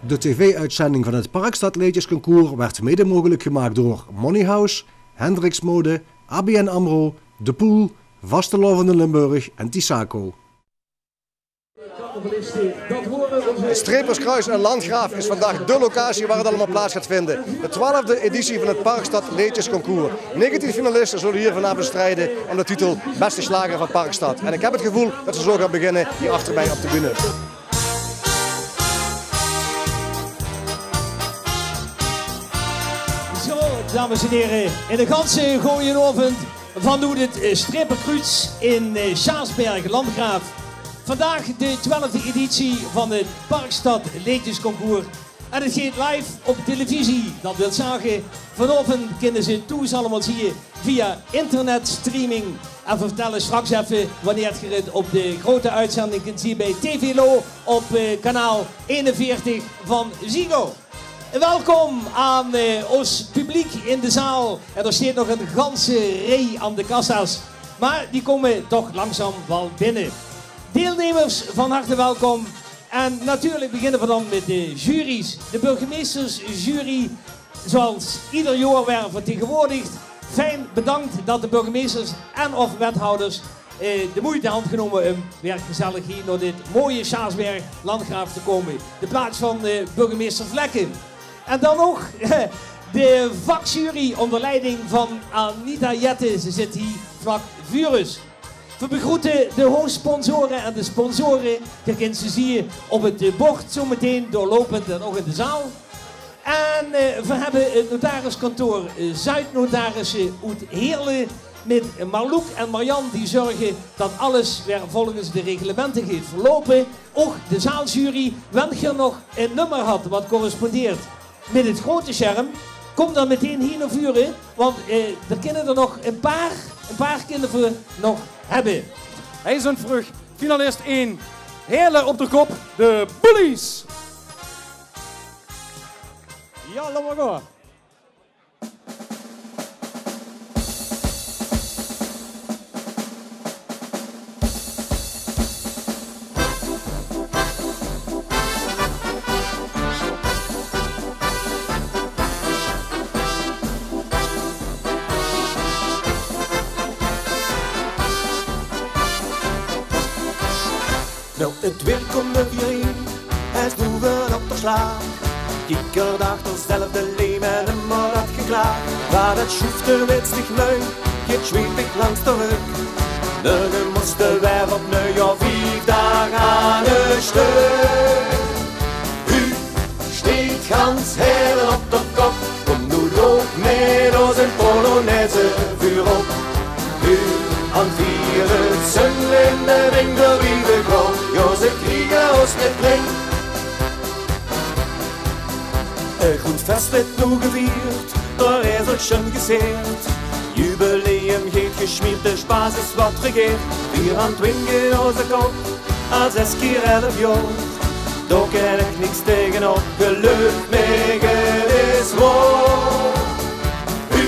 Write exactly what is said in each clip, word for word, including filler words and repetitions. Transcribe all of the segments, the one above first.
De tv-uitzending van het Parkstad Leedjesconcours werd mede mogelijk gemaakt door Money House, Hendricks Mode, A B N AMRO, De Poel, Vastelaovende Limburg en Tisaco. Het Streperskruis in Landgraaf is vandaag dé locatie waar het allemaal plaats gaat vinden. De twaalfde editie van het Parkstad Leedjesconcours. Negentien finalisten zullen hier vanavond strijden om de titel Beste Slager van Parkstad. En ik heb het gevoel dat ze zo gaan beginnen hier achter mij op de bühne. Zo, dames en heren, en de ganse gooie oavend vanoet het eh, Streperkruus in eh, Sjaasberg, Landgraaf. Vandaag de twaalfde editie van het Parkstad Leedjesconcours. En het geet live op televisie. Dat wil zage, vanoavend kinne ze toes allemaal zieë via internetstreaming. En vertelle straks effe wanneer geer het op de grote uitzending kunt zieë bij T V Lo op eh, kanaal eenenveertig van Ziggo. Welkom aan eh, ons publiek in de zaal. En er steet nog een ganse rij aan de kassa's. Maar die komen toch langzaam wel binnen. Deelnemers, van harte welkom. En natuurlijk beginnen we dan met de jury's. De burgemeestersjury, zoals ieder jaar, werd vertegenwoordigd. Fijn, bedankt dat de burgemeesters en of wethouders eh, de moeite had genomen om weer gezellig hier naar dit mooie Sjaasberg Landgraaf te komen. De plaats van eh, burgemeester Vlekken. En dan nog de vakjury onder leiding van Anita Jette. Ze zit hier vlak veur us. We begroeten de hoofdsponsoren en de sponsoren. Geer kint ze zieë op het eh, bord zo meteen doorlopend en ook in de zaal. En eh, we hebben het notariskantoor eh, Zuidnotarissen oet Heerlen met Marloek en Marjan die zorgen dat alles weer volgens de reglementen geet verlopen. Ook de zaaljury, wen geer nog een nummer had wat correspondeert met het grote scherm, kom dan meteen hier naar voren, want eh, er kunnen er nog een paar, een paar kunnen we nog hebben. Hij is een vlug, finalist één. Heerlen op de kop, de Bullies. Ja, laat maar gaan. Wel, het weer komt er weer in, het boeven op de slaag. Kikker dacht er zelf de leem en hem maar dat geklaag. Waar dat sjoefte wit zich lui, geet zweepig langs de rug. Morgen moesten we opnieuw, ja, vijf dagen aan de stuk. Hu steet gans Heerlen op de kop. Kom noe, loop met ons een polonaise vuurop. Hu aan vieren, zung in de winkel wie we gaan. Ja, ze kriegen ons met kring. Een goed fest werd noe gevierd, door is het schon geseerd. Jubileum geet gesmierd, de spaas is wat regeert. Vier aan twintig onze kop, al zes keer elf jaar. Daar kan ik niks tegenop, geloof mij, het is waar. Hu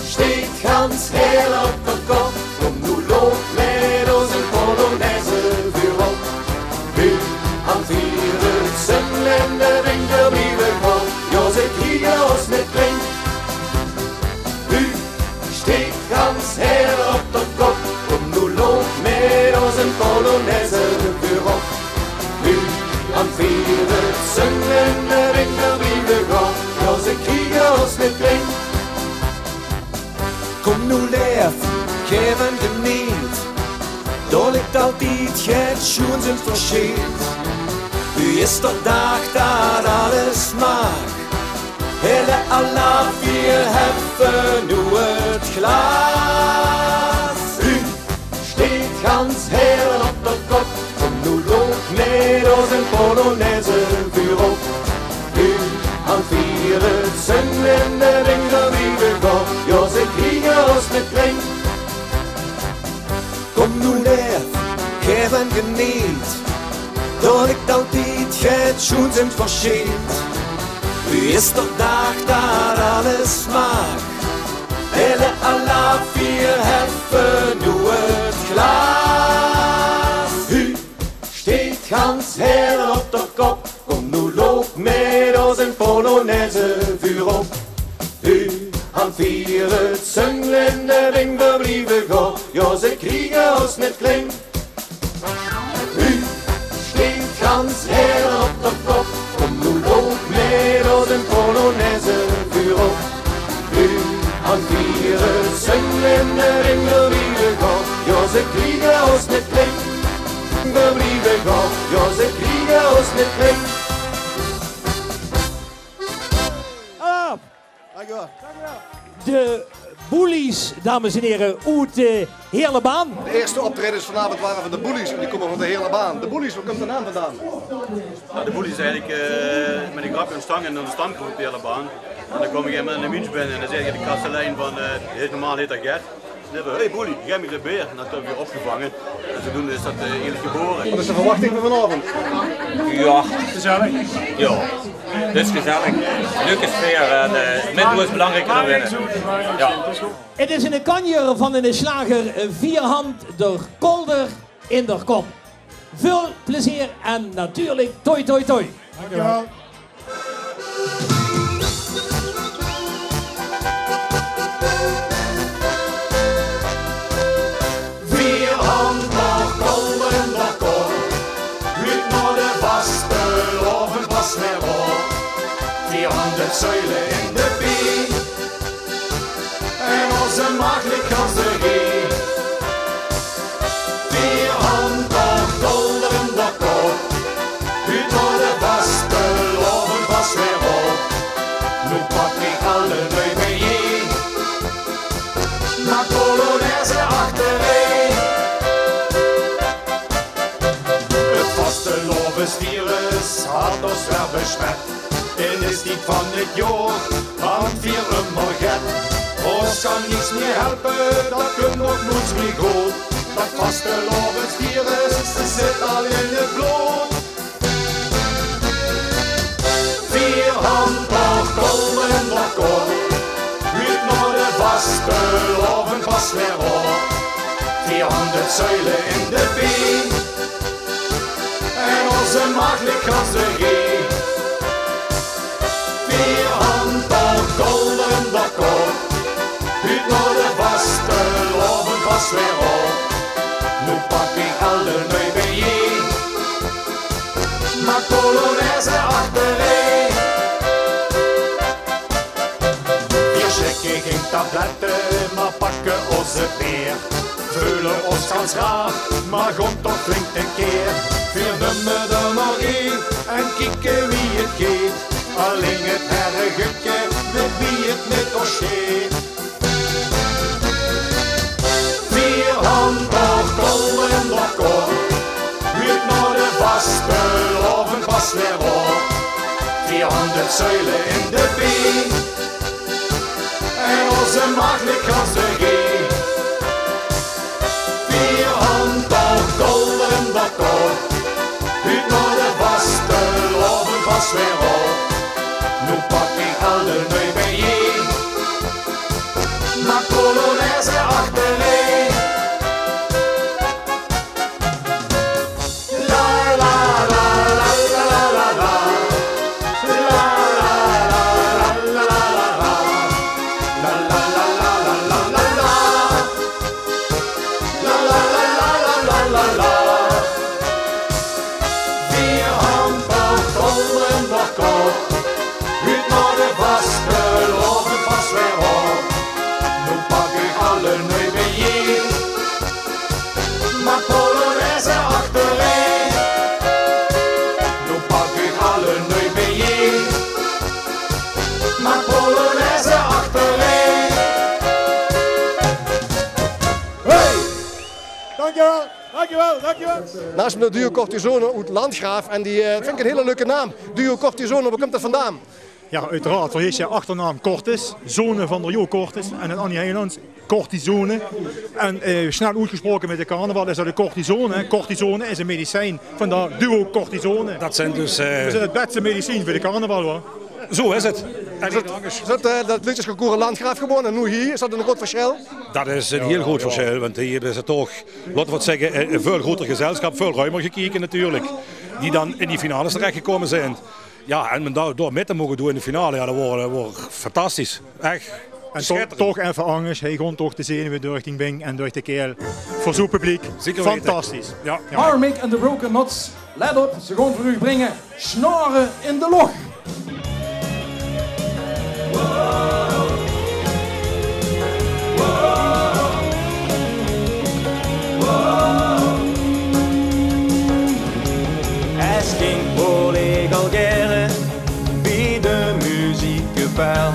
steet gans Heerlen op de kop. Kom noe, loop met ons een polonaise vuurop. Hu aan vieren, zung in de winkel wie we gaan. Ja, ze kriegen ons met kring. Hu steet gans Heerlen op de kop. Kom noe, loop met ons een polonaise vuurop. Hu aan vieren, zung in de winkel wie we gaan. Ja, ze kriegen ons met kring. Kom noe, leef, geef en geneet. Daar ligt altijd get sjoens in verscheet. Hu is de daag dat alles maak. Heerlen alaaf, vier heffen noe het glaas. Hu steet gans Heerlen op de kop. Kom noe, loop met ons een polonaise vuurop. Hu aan vieren, zung in de winkel wie we gaan. Ja, ze kriegen ons met kring. Kom noe, leef, geef en geneet. Daar ligt altijd get sjoens in verscheet. Hu is de daag dat alles maak. Heerlen alaaf, vier heffen noe het glaas. Hu steet gans Heerlen op de kop. Kom noe, loop met Vier het zöngel in de ring, veer blieve gaw, jao, ze kriege ós neet klein. Hu steit gans Heële op de kop, kom noe loup mit ós ein polonaise vuurop. Hu han vier het zöngel in de ring, veer blieve gaw, jao, ze kriege ós neet klein. Veer blieve gaw, jao, ze kriege ós neet klein. Alaaf! Dank u wel. De Boelies, dames en heren, oet de Heëlebaan. De eerste optredens vanavond waren van de Boelies en die komen van de Heëlebaan. De Boelies, waar komt de naam vandaan? Nou, de Boelies is eigenlijk eh, met een grapje ontstaan in de stamkroeg op de Heëlebaan. En dan kwam ik met een mens binnen en dan zei de kastelein van, eh, heet normaal heet dat Gert. En dan zei hij: "Hey Boelie, geef me de beer." En dat hebben we opgevangen. En zodoende is dat eh, eigenlijk geboren. Wat is de verwachting van vanavond? Ja. Gezellig. Ja. Dus gezellig. Leuke sfeer en eh, mitdoen is belangrijker dan winnen. Ja. Het is een kanjer van een slager, eh, Vierhand der Kolder in der Kop. Veel plezier en natuurlijk toi toi toi. Dank u wel. Vierhand der Kolder in der Kop, huuet nao de vastelaovend pas weer op. Vierhand het zuile in de been en ózze maag ligk gans de ree. Vierhand der Kolder in der Kop, huuet nao de vastelaovend pas weer op. Noe pak ich alle lui bijein, maak polonaise achtereen. Het vastelaovesvirus haet ós weer besmet. In de tied van het jaor han veer ummer get. Ós kan niks mier helpe, dat kump ouch noeits mier good. Dat vastelaovesvirus zit al in het blood. Vierhand der Kolder in der Kop, huuet nao de vastelaovend pas weer op. Vierhand het zuile in de been en ózze maag ligk gans de ree. Vierhand der Kolder in der Kop, huuet nao de vastelaovend pas weer op. Noe pak ich alle lui bijein, maak polonaise achtereen. Veer slikke gein tablette, mer pakke ózze beer. Veule ós gans raar, mer gaon toch flink tekeer. Veer numme d'r nog ein en kieke wie het geet. Allein het herregutje wit wie het mit ós geet. Vierhand der Kolder in der Kop, huuet nao de vastelaovend pas weer op. Vierhand het zuile in de been en ózze maag ligk gans de ree. Vierhand der Kolder in der Kop, huuet nao de vastelaovend pas weer op. Noe pak ich alle lui bijein, maak polonaise achtereen. La, la, la. La, la, la, la. La, la, la, la, la. La, la, la, la, la, la. Vierhand der Kolder in der Kop, huuet nao de vastelaovend pas weer op. Noe pak ich alle lui bijein, maak polonaise achtereen. Noe pak ich alle lui bijein, maak polonaise achtereen. Hey! Dankjewel, dankjewel, dankjewel. Naast me het duo Cortisone oet Landgraaf. En die eh, vind ik een hele leuke naam. Duo Cortisone, waar komt dat vandaan? Ja, uiteraard. Veer heite achternaam Cortis, zone van de Jo Cortis en het Annie Heilands, Cortisone. En eh, snel oetgesproke mit de carnaval is dat de cortisone, hè. Cortisone is een medicijn, vandaar duo Cortisone. Dat zijn dus eh, Veer zeen het beste medicijn veur de carnaval, hoor. Zo is het. En Is het, is het eh, dat liedjesconcours in Landgraaf gewonnen en nu hier? Is dat een groot verschil? Dat is een heel groot verschil, want hier is het toch, laten we het zeggen, eh, een veel groter gezelschap, veel ruimer gekeken natuurlijk, die dan in die finales terechtgekomen zijn. Ja, en om daar door mee te mogen doen in de finale, ja, dat wordt, wordt fantastisch. Echt. En toch, toch effe angers, hei goon toch de zenuwe durch dien bing en durch de keel. Veur zoe'n publiek, zeker wete. Fantastisch. Ja. Ja. Marmik en de Broken Nuts, let op, ze goon veur uch bringe Sjnore in de Loch. Es kind wool ich al gaer bie de muziekkapel.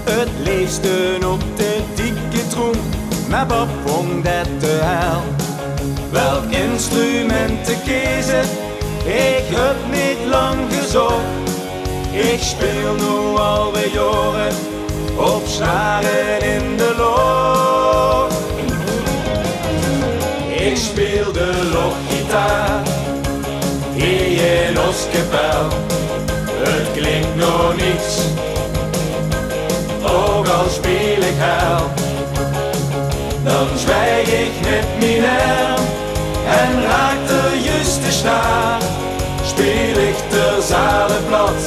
Het leefste op de dikke troem, mer pap vong det te hel. Welk instrument te keze, ich höb neet lang gezoch. Ich speel noe alweer jaore op Sjnore in de Loch. Ich speel de lochgitaar hie in ós kapel. Het klink nog niks, ouch al speel ich hel. Dan zwieg ich mit mien erm en raak d'r juus de sjnaar. Speel ich ter zale plat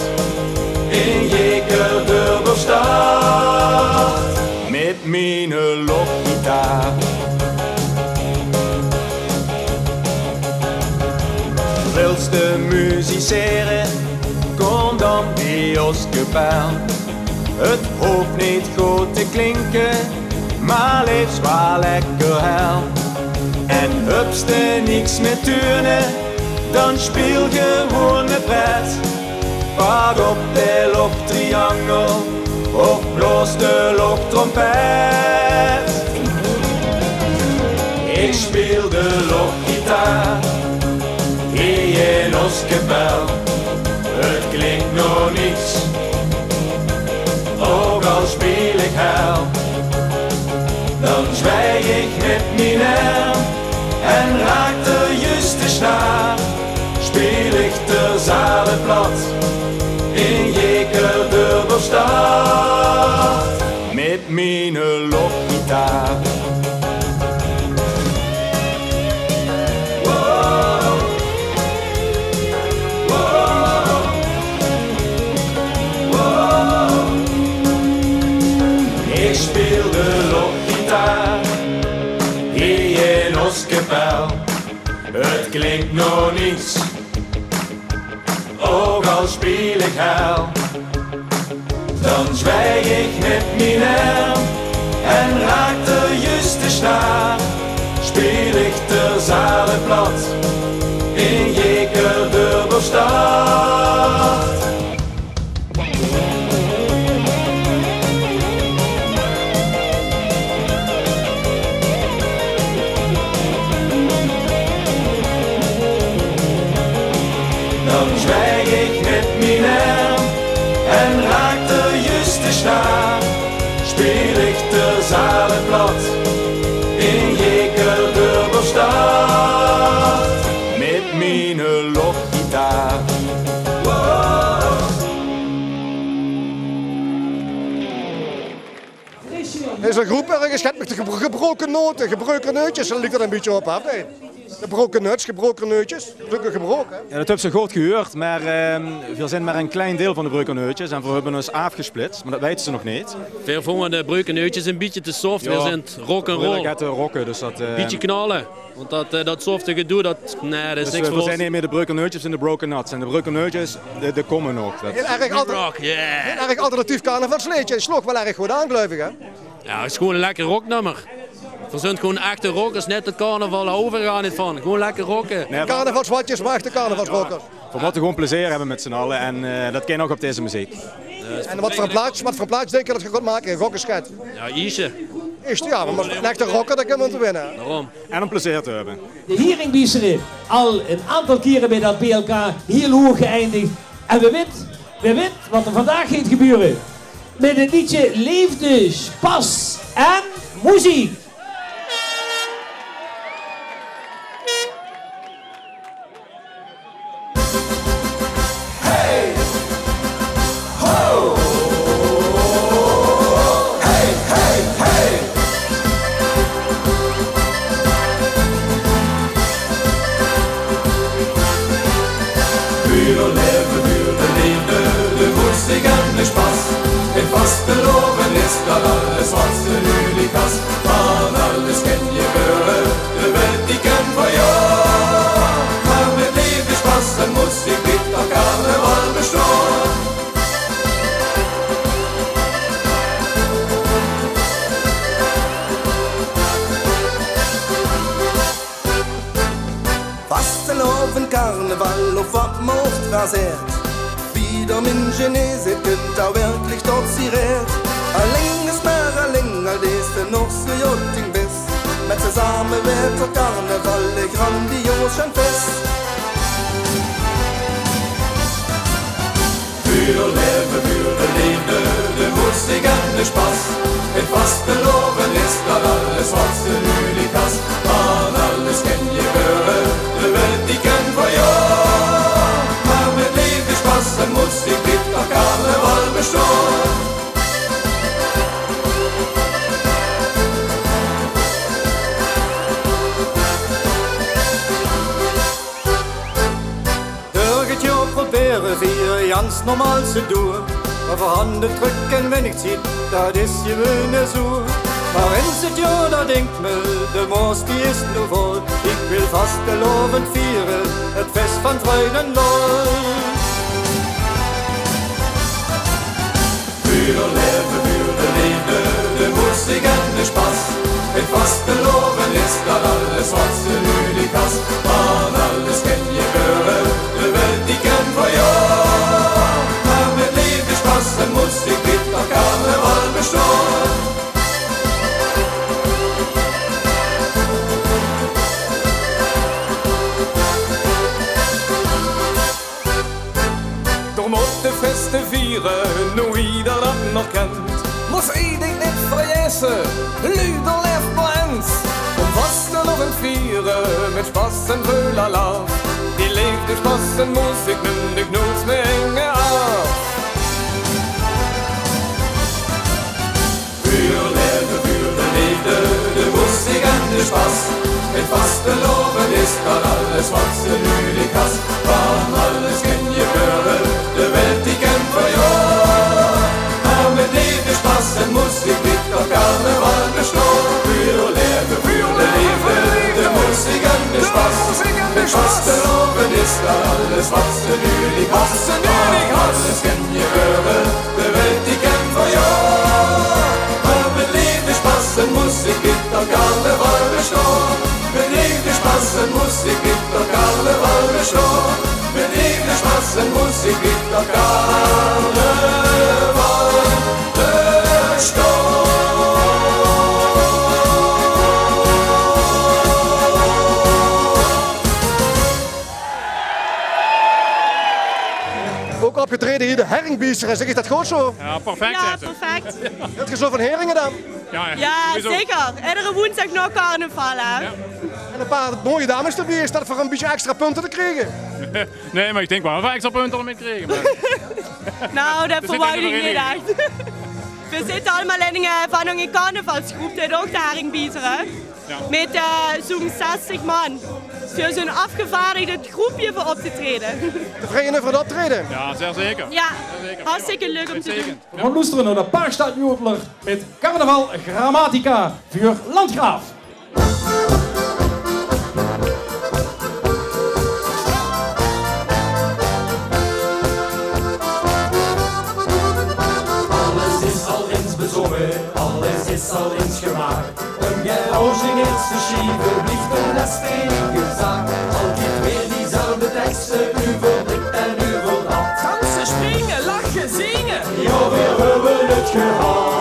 in jeker dubbelstart mit miene lochgitaar. Wils te muzicere? Kóm dan bie ós kapel. Het hoof neet good te klinke, mer leefs waal lekker hel. En höbs te niks mit turne, dan speel gewoen mit pret. Pak op de lochtriangel of blaos de lochtrompet. Ich speel de lochgitaar hie in ós kapel. Het klink nog niks, ouch al speel ich hel. Dan zwieg ich mit mien erm en raak d'r juus de sjnaar. Speel ich ter zale plat in jeker dubbelstart mit miene lochgitaar. Wow. Wow. Wow. Ich speel de lochgitaar hie in ós kapel. Het klink nog niks, ouch al speel ich hel. Dan zwieg ich mit mien erm en raak d'r juus de sjnaar. Speel ich ter zale plat in jeker dubbelstart. Dan zwieg ich mit mien erm en raak d'r juus de sjnaar. Speel ich ter zale plat in jeker dubbelstart mit miene lochgitaar. Is 'n groep örges, get mit de gebro-, gebroke note, gebreuke neutjes, liek 't 'n bietje op, hè? De Broken Nuts, gebreuke neutjes, gebreuke, gebreuke, hè? Ja, det höbs se good gehuurd, mer, ehm, veer zeen mer e klein deil van de Breuke Neutjes en veer höbbe ós aafgesplits, mer det weite ze nog neet. Veer vónge de Breuke Neutjes e bietje te soft, veer zeen rock-'n-roll. Veer wille get, eh, rocke, dus det, eh, bietje knalle. Want det, eh, det softe gedoe, det, nae, det is niks veur ós. Dus, eh, veer zeen neet mieë de Breuke Neutjes en de Broken Nuts. En de Breuke Neutjes, die, die kómme nog. Det... Hiel erg alter-, hiel erg alternatief carnavalsleedje. Sloog waal erg good aan, geluif ich, hè? Ja, 't is gewoen e lekker rocknummer. Veer zeen gewoen echte rockers, net det carnaval, dao hove veer neet van. Gewoen lekker rocke. Nae, carnavalswatjes, mer echte carnavalsrockers. Veer mótte gewoen plezeer höbbe mit z'n alle en, eh, det kin ouch op deze meziek. En waat veur 'n plaats, waat veur 'n plaats dink geer det geer kóntj make? Gokkersget. Ja, ierste. Ierste, ja, mer es 'n echte rocker, dan kinne veer 'm winne. Daorum. En óm plezeer te höbbe. De Hieringbiesterij, al 'n aantal kiere bie det B L K hiel hoeg geëindig. En wae wit, wae wit waat d'r vandaag geit gebeure. Mit 't leedje Leefde, Sjpas en Meziek. Hey! Ho! Hey, hey, hey! Veur 't laeve, veur de leefde, de goedsheid en de sjpas. 't Vastelaovend is det al Nuuj gas, van alles kin gebeure, de welt die kin van jou. Maar met leefde, sjpas en moeziek blieft toch carnaval bestaan. Vastelaovend, carnaval of wat me oft verzeert. Wie d'r minsj in zit, kunt d'r werkelijk tot z'n reet. Alling is maar alling, al dees de Noorse jotting bes. Met ze same weurt d'r carnaval e grandioos en fest. Vuur leefde, vuur de leefde, de moeziek en de sjpas. Het vastelaovend is dat alles wat ze nu niet has. Van alles kin gebeure, de welt die kin van jou. Maar met leefde, sjpas en moeziek blieft toch carnaval bestaan. Dörg het jaor probere viere jans normaal ze door. Maar veur hande trök en winnig ziet, dat is gewoon zoe. Maar ins het jaor, dat dink me, de moos die is noe vol. Ik wil vastelaovend viere, het fest van vreugd en lol. Vuur leefde, vuur de leefde, de moeziek en de sjpas. Het vastelaovend is dat alles wat ze nu niet has. Van alles kin gebeure, de welt die kin van jou. Maar met leefde, sjpas en moeziek blieft toch carnaval bestaan. Door mót de feste viere, noe ieder dat nog kent. Mós ieder niet verjesse, luuj, d'r leeft maar ins. Om vastelaovend viere, met sjpas en veul alaaf. Die leefde, sjpas en moeziek, neem dich noeits mieë aaf. Vuur leefde, vuur de leefde, de moeziek en de sjpas. Het vastelaovend is dat alles wat ze nu niet has. Van alles kin gebeure, de welt die kin van jou. Maar met leefde, sjpas en moeziek blieft toch carnaval bestaan. Vuur leefde, vuur de leefde, de moeziek en de sjpas. Het vastelaovend is dat alles wat ze nu niet has. Van alles kin gebeure, de welt die kin van jou. Maar met leefde, sjpas en moeziek blieft toch carnaval bestaan. Met leefde, sjpas en moeziek blieft toch carnaval bestaan. Met leefde, sjpas en moeziek blieft toch carnaval bestaan. Ouk opgetraeje hie de Herringbiezere, zeg ik dat good zo? Ja, perfect. Ja, perfect. Höb geer zo van Heringe dan? Ja, ja. Ja, sowieso. Zeker. Edere woensdig nog carnaval, hè? Ja. En een paar mooie dames d'rbie, is dat veur een bietje extra punte te kriege? Nee, maar ik dink wel dat we extra punte d'rmit kriege, maar... Nou, dat verwacht ik niet echt. We zitte allemaol in, eh, van een carnavalsgroep, de Herringbiezere. Ja. Met, eh, zo'n zestig man. Dus zo'n afgevaardigd groepje veur op te traeje. Tevreje veur het optraeje? Ja, zeer zeker. Ja, zeer zeker. Hartstikke leuk om te doen. Uitstekend. Ja. We gaon loestere nao de Parkstad Jodler mit Carnaval Grammatica veur Landgraaf. Alles is al ins bezonge, alles is al ins gemaak. Um get ouzing ins te sjrieve, blief de lestege zaak. Altied weer diezelfde tekste, euver dit en euver dat. Danse, springe, lache, zinge. Ja, weer höbbe het gehad.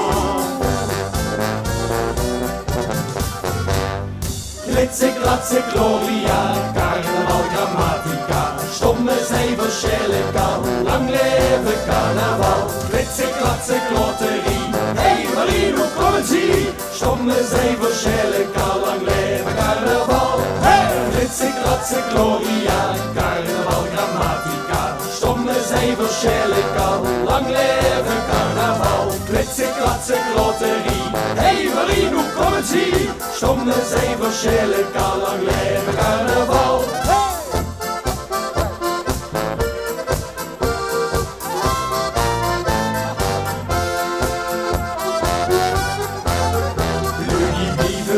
Glitse, glatse, gloria, carnaval, grammatica. Stomme zeiver, sjele kan, lang leve carnaval. Glitse, glatse, kloterie, hey Marie, noe kóm ins hie. Stomme zeiver, sjele kan, lang leve carnaval. Hey! Glitse, glatse, gloria, carnaval, grammatica. Stomme zeiver, sjele kan, lang leve carnaval. Glitse, glatse, kloterie, hey Marie, noe kóm ins hie. Stomme zeiver, sjele kan, lang leve carnaval. Hey!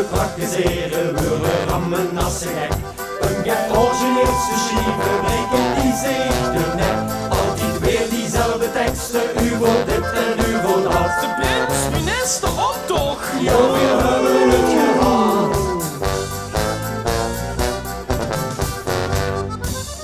Praktisere, weure ramme as ze gek. Ein gek origineels te sjrieve, breke die zich de nek. Altied weer diezelfde tekste, euver dit en euver dat. De prins, minister, optoch. Ja, veer höbbe het gehad.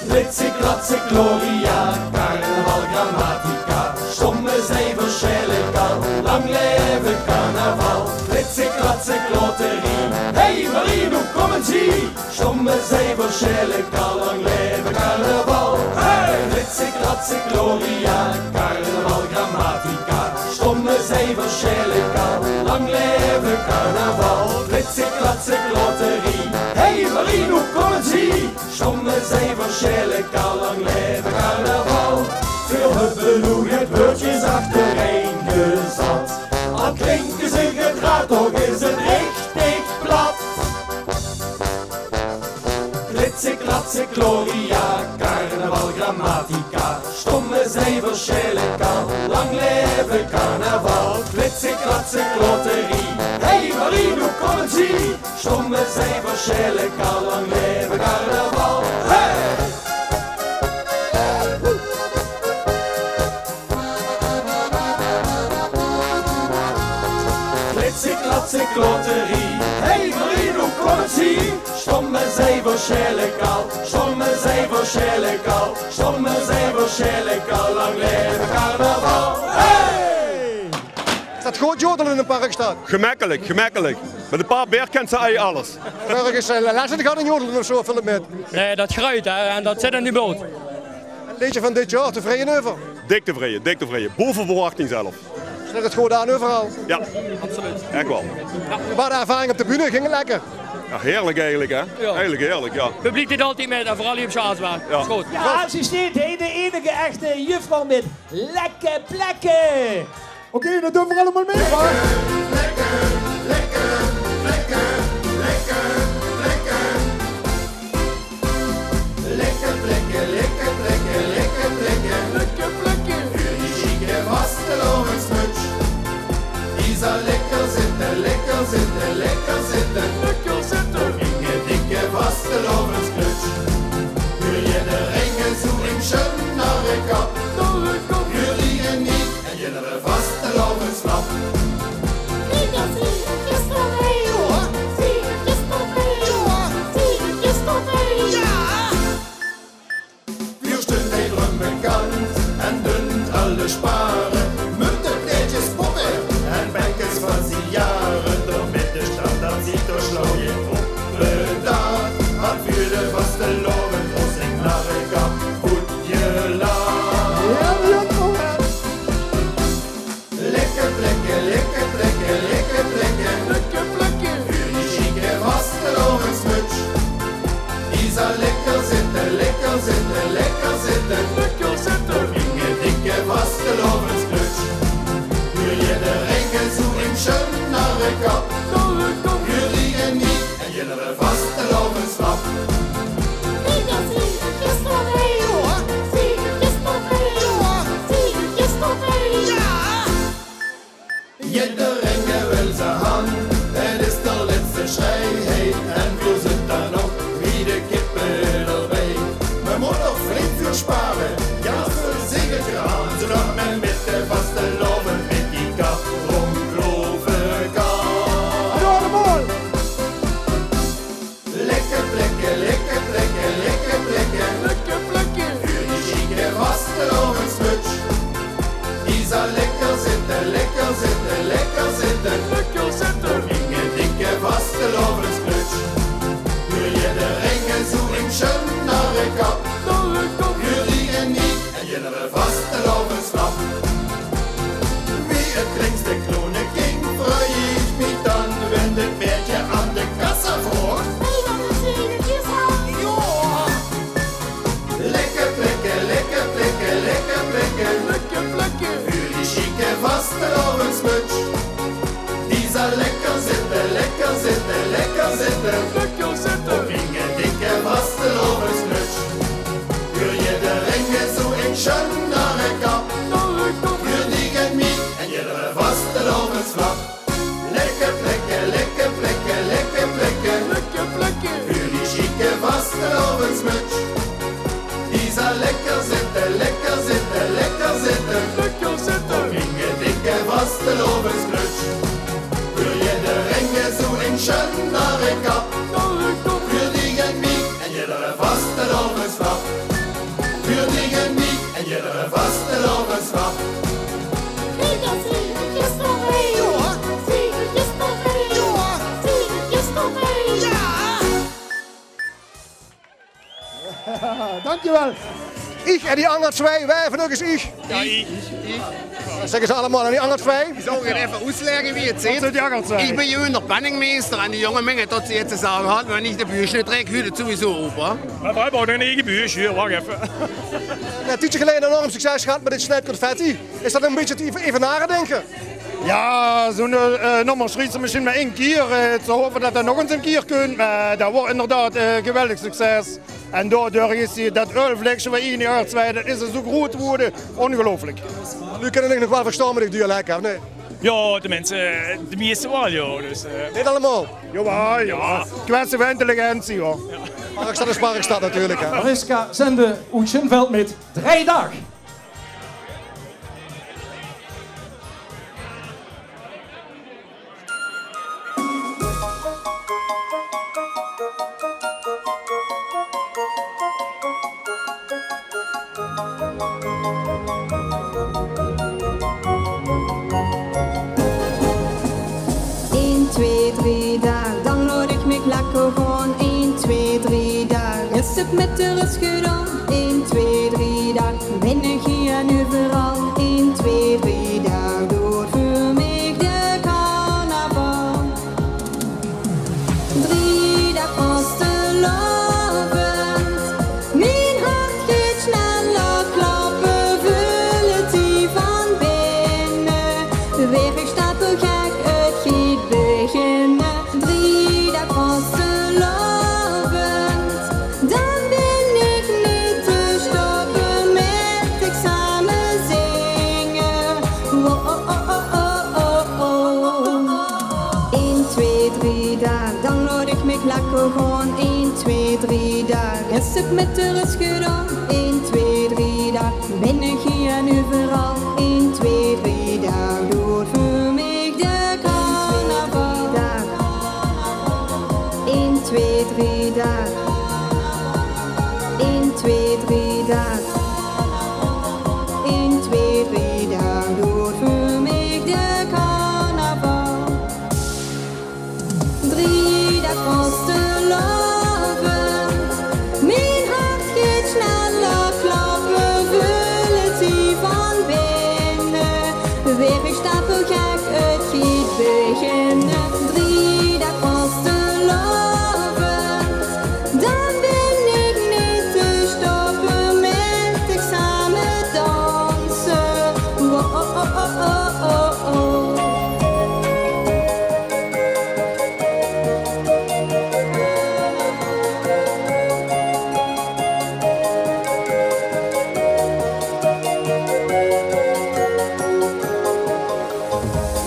Flitse, klatse, Gloria, carnaval, grammatica, stomme zij verschillend al, lang leve carnaval. Flitse, klatse, kloterie, hey Marie, noe kom ens hie. Stomme zij verschillend al, lang leve carnaval. Hey! Flitse, klatse, Gloria, carnaval, grammatica, stomme zij verschillend al, lang leve carnaval. Flitse, klatse, kloterie, hey Marie, noe kom ens hie. Stomme zij verschillend al, lang leve carnaval. Veer höbbe noe get weurdjes achterein gezat. Al klinke ze gedraad, toch is het richtig plat. Flitse, klatse, Gloria, carnaval, grammatica, stomme zij verschillend al, lang leve carnaval. Flitse, klatse, kloterie, hey Marie, noe kom ens hie. Stomme zij verschillend al, lang leve carnaval. Hey! Flitse, klatse, kloterie, hey Marie, noe kom ens hie. Stomme zij verschillend al, stomme zij verschillend al, stomme zij verschillend al, lang leve carnaval. Hey! Is dat good jodele in ein park staon? Gemekkelik, gemekkelik. Mit ein paar beer kins se eigelik alles. Örges, eh, les in de gang jodele of zo, vul het mit. Nae, dat gruit, hè, en dat zit in die blood. Ein leedje van dit jaor, tevreje euver? Dik tevreje, dik tevreje. Bove verwachting zelf. Sleit het good aan euveral? Ja. Absoluut. Ech waal. Wie waas de ervaring op de bühne? Ging het lekker? Ja, heerlik eigelik, hè? Ja. Eigelik heerlik, ja. Publiek deet altied mit, en veural hie op Sjaasberg. Ja. Is good. Ja, ze is neet de enige echte juffrouw mit lekker plekke. Oké, dan doon veer allemaol mit, hè? Lekker, lekker, lekker, lekker, lekker. Lekker plekke, lekker plekke, lekker plekke. Lekker plekke. Veur die sjieke vastelaovesmuts. Die zal lekker zitte, lekker zitte, lekker zitte. Lekker zitte. Op inge dikke vastelaovesknuts. Veur jidderein zoe ein sjoen narrekap. Narrekap. Veur die geniet en jiddere vastelaovesnap. Veer sjtunt hie dröm bekand en dunt alle sjpare. Mutte, kleidjes, poppe en bekkes van siare. Door mit de sjtad, dat ziet d'r sjlauw in op. Bedaard, had veur de vastelaovend ós ein narrekap good gelaat. Lekker plekke, lekker plekke, lekker plekke. Lekker plekke. Veur die sjieke vastelaovesmuts. Die zal lekker zitte, lekker zitte, lekker zitte. Lekker zitte. Op inge dikke vastelaovesknuts. Veur jidderein zoe ein sjoen narrekap. Narrekap. Veur die geniet en jiddere vastelaovesnap. Jidderein wil ze han, het is d'r lètste sjrei, hè. En veer zeen dan nog wie de kippe d'rbie. Me mót toch flink väöl sjpare, ja, veer zeen 't geran, zoedat me mit de vastelaovend mit die kap róndjloupe kan. Hallo allemaol! Lekker plekke, Dankjewel. Ich en die anger twee, wae van uch is ich? Ja, ich. Zègke ze allemaol, en die anger twee? Ich zal 't effe oetlègke wie 't zit. Wat zeen die anger twee? Ich bin hie de penningmeister en die jóng mènke tot ze get te zage haet, mer wen ich de beurs neet trèk, huurt 't sowieso op, hè. Mer veer höbbe ouch 'n eige beurs, hie, wach effe. Ja, 'n tiedje geleje enorm succes gehad mit dit snèt confetti. Is dat 'n bietje 't eve-, evenare, dinke? Ja, zoe'n, eh, nummer sjriefs se mesjien mer ein kier. Eh, ze hope dat dat nog ins ein kier kump, mer dat waor inderdaad, eh, geweldig succes. En daodoor is die, dat ölvleksje van ein jaor, twee, dat is zoe groet gewore. Ongeluiflik. Luuj kinne dich nog waal verstaon mit 't dialek, hè, of neet? Ja, de minse, eh, de meiste waal, ja. Dus, eh. Neet allemaol? Jawaal, ja. Kwestie van intelligentie, hoor. Sparkstad is Sparkstad natuurlik, hè. Mariska Zende oet Sjinveld mit Drei Daag. Ein, twee, drie daag, dan laot ich mich lekker gaon. Ein, twee, drie daag, is 't mit de rust gedaon. Ein, twee, drie daag, bin ich hie en euveral. Ein, twee, drie daag, doot veur mich de carnaval. Drie daag vastelaovend, mien hart geit sneller kloppe, veul 't hie van binne. Waer ich stapelgek, 't geit beginne. Drie daag vastelaovend, dan bin ich neet te stoppe mit dich same zinge. Wow, oh, oh, oh. Ein, twee, drie daag, dan laot ich mich lekker gaon. Ein, twee, drie daag, is 't mit de rust gedaon. Ein, twee, drie daag, bin ich hie en euveral. Ein, twee, drie daag, doot veur mich de carnaval. Ein, twee, drie daag. Ein, twee, drie daag. Ein, twee, drie daag, doot veur mich de carnaval. Drie daag vastelaovend, mien hart geit sneller kloppe, veul 't hie van binne. Waer ich stapelgek, 't geit beginne. Drie daag vastelaovend, dan bin ich neet te stoppe mit dich same danse. Wow, oh, oh.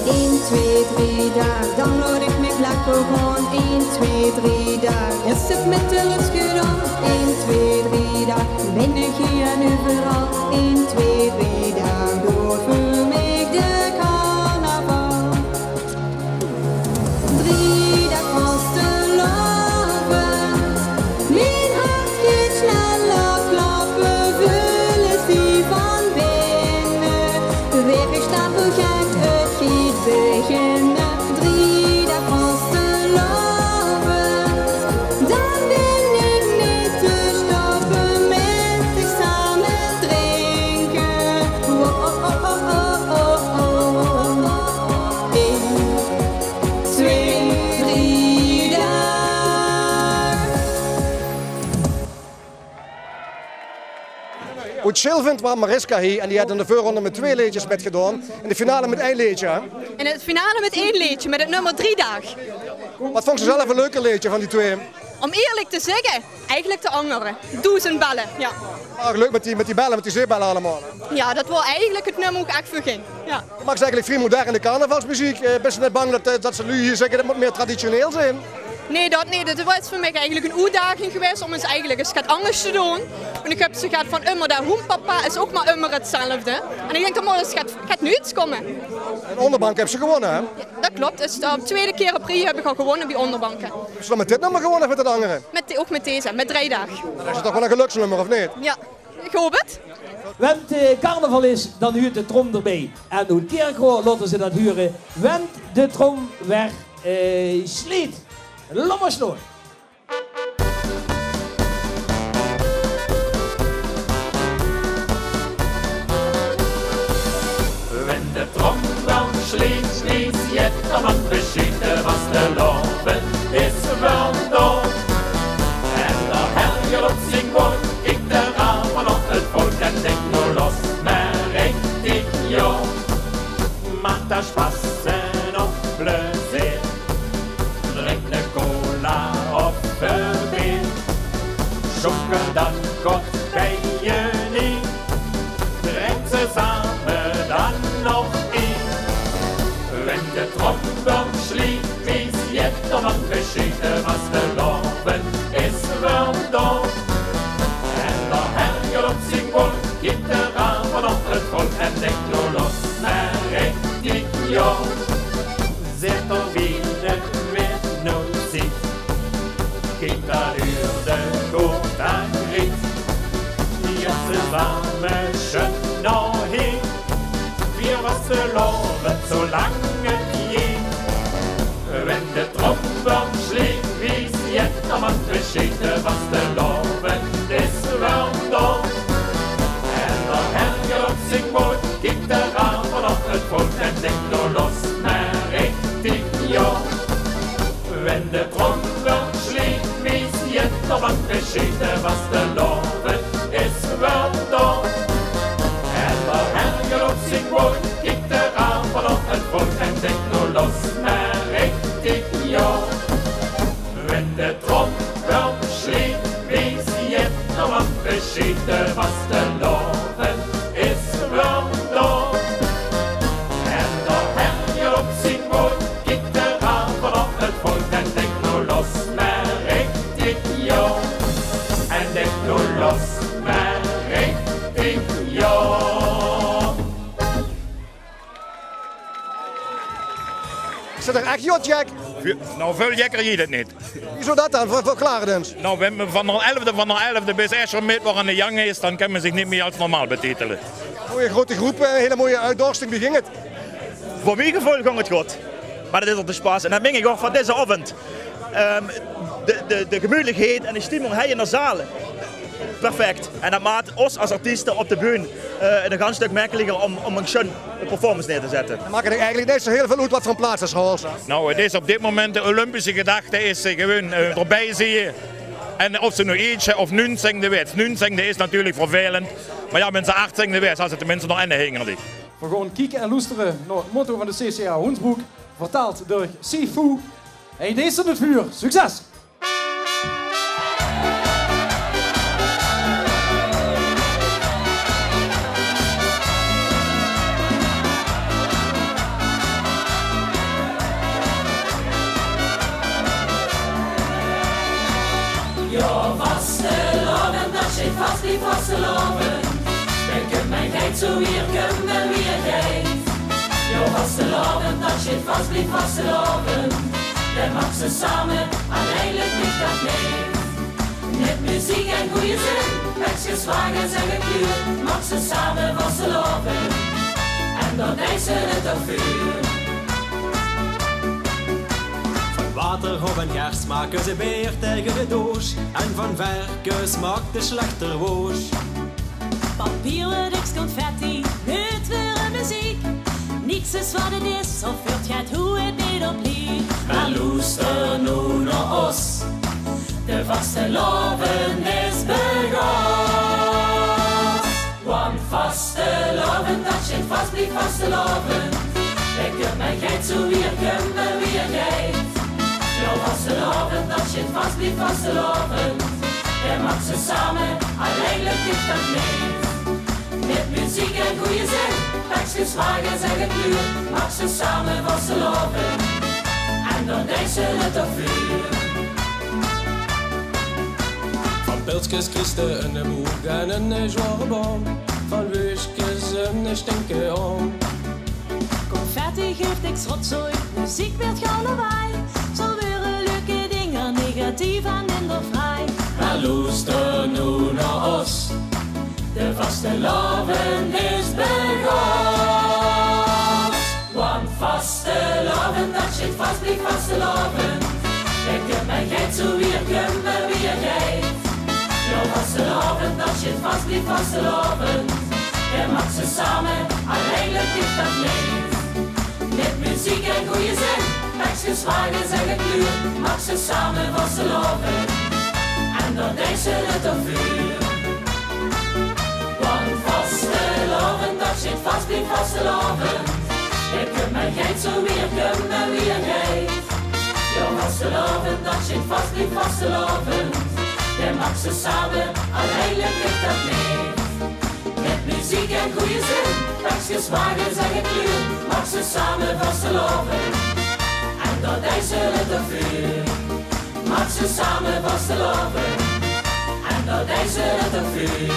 Ein, twee, drie daag, dan laot ich mich lekker gaon. Ein, twee, drie daag, is 't mit de rust gedaon. Ein, twee, drie daag, bin ich hie en euveral. Ein, twee, drie daag, doot veur mich de carnaval. Drie daag vastelaovend, mien hart geit sneller kloppe, veul 't hie van binne. Waer ich stapelgek, 't geit beginne. Drie daag vastelaovend, dan bin ich neet te stoppe mit dich same drinke. Wow, oh, oh. Ein, twee, drie daag. Oet Sjilvent waor Mariska hie en die haet in de veurrónde mit twee leedjes mitgedaon. In de finale mit ein leedje, hè? In de finale mit ein leedje, mit 't nummer Drie Daag. Wat vóngs se zelf 't leuker leedje van die twee? Óm ierlik te zègke, eigelik de anger. Doezend belle, jao. Ah, leuk mit die, mit die belle, mit die zeepbelle allemaol, hè? Jao, dat waor eigelik 't nummer wo ich ech veur ging. Jao. Maaks se eigelik vrie moderne carnavalsmeziek? Eh, bis se neet bang dat, eh, dat ze luuj hie zègke dat mót mieë traditioneel zeen? Nae, dat neet. Dat waor veur mich eigelik 'n oetdaging gewaes óm ins eigelik ins get angers te doon. Want ich höb zoe get van ummer dat hoempapa is ouch mer ummer 'tzelfde. En ich dink, d'r mót ins get, get nuuts kómme. En Óngerbank höbs se gewónne, hè? Dat klop. Dus de twiede kier op rie höb ich al gewónne bie Óngerbank. Höbs se dan mit dit nummer gewónne of mit dat angere? Mit de-, ouch mit deze, mit Drie Daag. Dat is toch waal e geluksnummer, of neet? Jao, ich haop 't. Wen 't, eh, carnaval is, dan huurt de trom d'rbie. En oet Kirchroa laote ze dat hure. Wen 't de trom wer, eh, sjleet. Laot mer sjloon. Sliep wie jidderman besjiedt, de vastelaovend is weer dao. En d'r herrgott op zien wolk kiek d'r aaf op 't volk en dink: noe los, mer richtig, jao. Maak d'r sjpas en op plezeer. Drink 'n cola of 'n beer. Sjónkel dan kort bie-ein. Drink ze same dan nog ein. Wen de tromp sjliet, wees jidderman besjiedt, de vastelaovend is weer dao. En d'r herrgott op zien wolk kiek d'r aaf op 't volk en dink: noe los, mer richtig, jao. Zeet d'r wie 't weer noe ziet, kiek d'r door de koort en griet. Jao, ze same sjun nao hie. Veer vastelaovend zoelang 't jeet. Wen de tromp sjliet, wees jidderman besjiedt, de vastelaovend is weer dao. En d'r herrgott op zien wolk kiek d'r aaf op 't volk en dink: noe los, mer richtig, jao. Wen de tromp sjliet, wees jidderman besjiedt, de vastelaovend is weer dao. En d'r herrgott op zien wolk kiek d'r aaf op 't volk en dink: noe los, mer richtig, jao. Wen de tromp sjliet, wees jidderman besjiedt, de vastelaovend is weer dao. En d'r herrgott op zien wolk kiek d'r aaf op 't volk en dink: noe los, mer richtig, jao. En dink: noe los, mer richtig, jao. Is det ech jot, Jack? Noe, väöl jekker jeet 't neet. Wieso det dan? Ver-, verklaar 't ins. Noe, wen me van d'r elfde, van d'r elfde bis Escher mit waor aan de jang is, dan kan me zich neet mieë es normaal betitele. Mooie groeëte groep, eh, hele mooie oetdorsting. Wie ging 't? Veur mie geveul góng 't good. Mer det is ouch de sjpas. En det ming ich ouch veur dezen aovend. Ehm, de, de, de gemütlichheid en de sjtimmung hie in de zaal. Perfect. En det maak ós es artieste op de bühne, eh, 'n gans stök mekkeliker óm, óm 'n sjoen performance neer te zètte. Det maak eigelik neet zoe hiel väöl oet waat veur 'n plaats es Hols. Noe, 't is op dit moment de Olympische gedachte is, eh, gewoon, eh, d'rbie zeen. En of ze noe ieëtsje of nuungzingde weurt. Nuungzingde is natuurlik vervelend. Mer jao, wen ze achtzingde weurt, zit ze teminste nog in de hinger. Veer gaon kieke en loestere nao 't motto van de C C A Hoensbroek, vertaald door Sifu. Hie is 't vuur. Succes! Jao, vastelaovend, det sjit vas, blief vastelaovend. Dink um mien geit, zoe wie 't kump en wie 't geit. Jao, vastelaovend, det sjit vas, blief vastelaovend. Det maaks se same, allein blief det neet. Mit meziek en gooj zin, pekskes, wageskes en gekluur, maaks se same vastelaovend. En dan deis se 't op vuur. Van water, hop en gers make ze beer taenge de doos. En van verkes maak de slechter woos. Papierwerks, confetti, neet weer meziek. Niks is waat 't is, of veult get hoe 't neet op liek. Mer loester noe nao ós. De vastelaovend is begós. Want vastelaovend, det sjit vas, blief vastelaovend. Dink um mien geit, zoe wie 't kump en wie 't geit. Jao, vastelaovend, det sjit vas, blief vastelaovend. Det maaks se same, allein blief det neet. Mit meziek en gooj zin, pekskes, wageskes en gekluur, maaks se same vastelaovend. En dan deis se 't op vuur. Van pilskes kriegs se 'ne boek en 'ne zjwaore boum. Van wuuskes 'ne stinke oum. Confetti geuf niks, rotzooi, meziek weurt gauw lawaai. Zal weer leuke dinger, negatief en minder fraai. Mer loester noe nao ós. De vastelaovend is begós. Want vastelaovend, det sjit vas, blief vastelaovend. Dink um mien geit, zoe wie 't kump en wie 't geit. Jao, vastelaovend, det sjit vas, blief vastelaovend. Det maaks se same, allein blief det neet. Mit meziek en gooj zin, pekskes, wages en gekluur, maak ze same vastelaovend. En dao deis ze 't op vuur. Want vastelaovend, dat zit vas bie vastelaovend. Dao kump mer gein zoe wie 'r kump en wie 'r geit. Jao, vastelaovend, dat zit vas bie vastelaovend. Dao maak ze same, allein lukt dat neet. Mit meziek en gooj zin, pekskes, wages en gekluur, maak ze same vastelaovend. En dao deis ze 't op vuur. Maak ze same vastelaovend. En dao deis ze 't op vuur.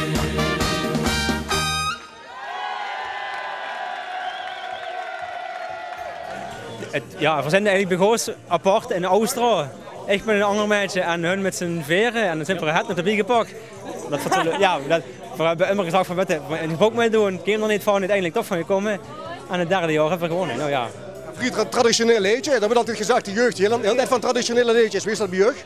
Het, jao, veer zeen eigelik begós apart in Oostra. Ich mit ein anger meidje en hun mit zien veere. En dan zeen veer het mit d'rbie gepak. Dat vertèlle, jao, dat, veer höbbe ummer gezag van, wèt geer, in de bok mit doon, kómme veer d'r neet van, oeteindelik toch van gekómme. En 't derde jaor höbbe veer gewónne. Noe jao. Vrie tra-, traditioneel leedje, dat weurt altied gezag, de jeug die hilt, hilt neet van traditionele leedjes. Wie is dat bie uch?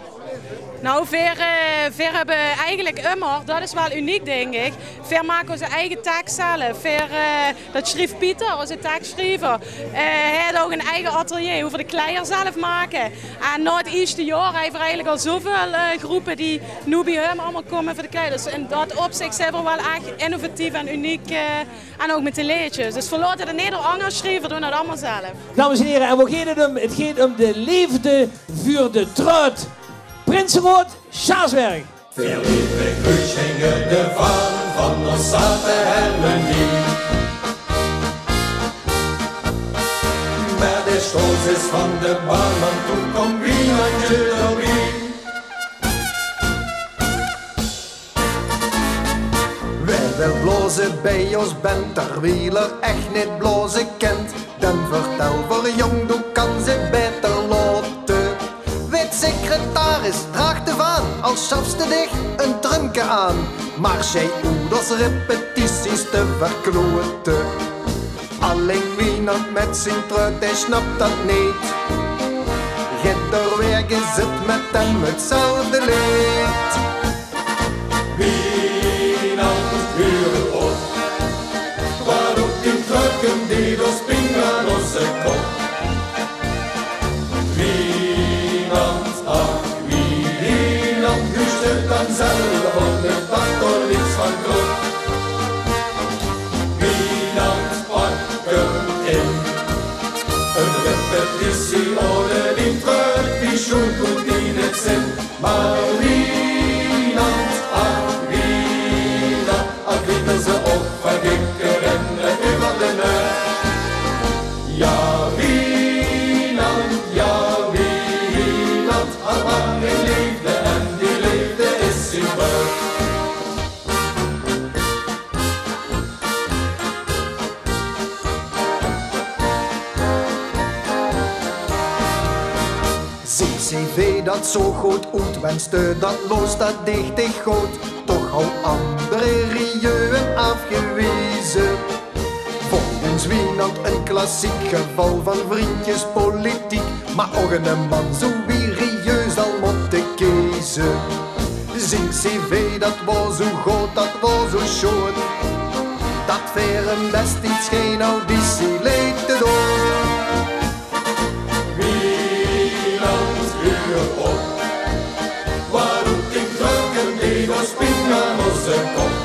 Nou, veer, eh, veer höbbe eigelik ummer, dat is waal uniek, dink ich. Veer make ózze eige teks zelf. Veer, eh, dat sjrief Pieter, ózze tekssjriever. Eh, hae haet ouch ein eige atelier, wo veer de kleier zelf make. En nao 't ierste jaor höbbe veer eigelik al zoeväöl, eh, gróppe die noe bie häöm allemaol kómme veur de kleier. Dus in dat opzich zeen veer waal ech innovatief en uniek, eh, en ouch mit de leedjes. Dus veer laote 't neet door angere sjrieve, veer doon 't allemaol zelf. Dames en here, en wo geit 't um? 't Geit um de leefde veur de tröt. Prinsewoord, Sjaasberg. Veer lieve Kruusjinge, de vaan van ós zate hermenie. Mer de sjtols is vaan de baarman, toen kump Wienandje d'rbie. Wae wèlt blaoze bij ós bent, terwiel 'r ech neet blaoze kent, dan vertèl veer: jóng, doe kans 't baeter laote. Wèt secretaris, draag de vaan, al sjafs te dich e drumke aan. Mer sjei oet ós repetities te verklote. Allein Wienand mèt zien tröt, hae snap dat neet. Geit d'r weer, geer zit mèt häöm 'tzelfde leed. Wienand, huur op. Waat doot dien tröt, kump die door spring aon ózze kop. Wienand, ach Wienand, huur sjtèlt daan zelf op, de pater niks vaan krop. Wienand, pak 'm in. Ein repetitie oonder dien tröt, wie sjoen koen die 't zeen. Mer Wienand, ach Wienand, al kriege ze ouch vaan kikkere euver de neus. Jao, Wienand, jao, Wienand, al mer in leefde en die leefde is zien tröt. Zing cv dat zoe good oet, wens te dat los, dat deeg dich good. Toch al anger rieje aafgeweze. Volges Wienand e klassiek geval vaan vrundjespolitiek, mer ouch 'ne man zoe wie Rieu zal mote keze. Zien cv, dat waor zoe good, dat waor zoe sjoon, dat veer 'm destieds gein auditieleed te doon. Wienand, huur op. Waat doot dien tröt, kump die door spring aon ózze kop.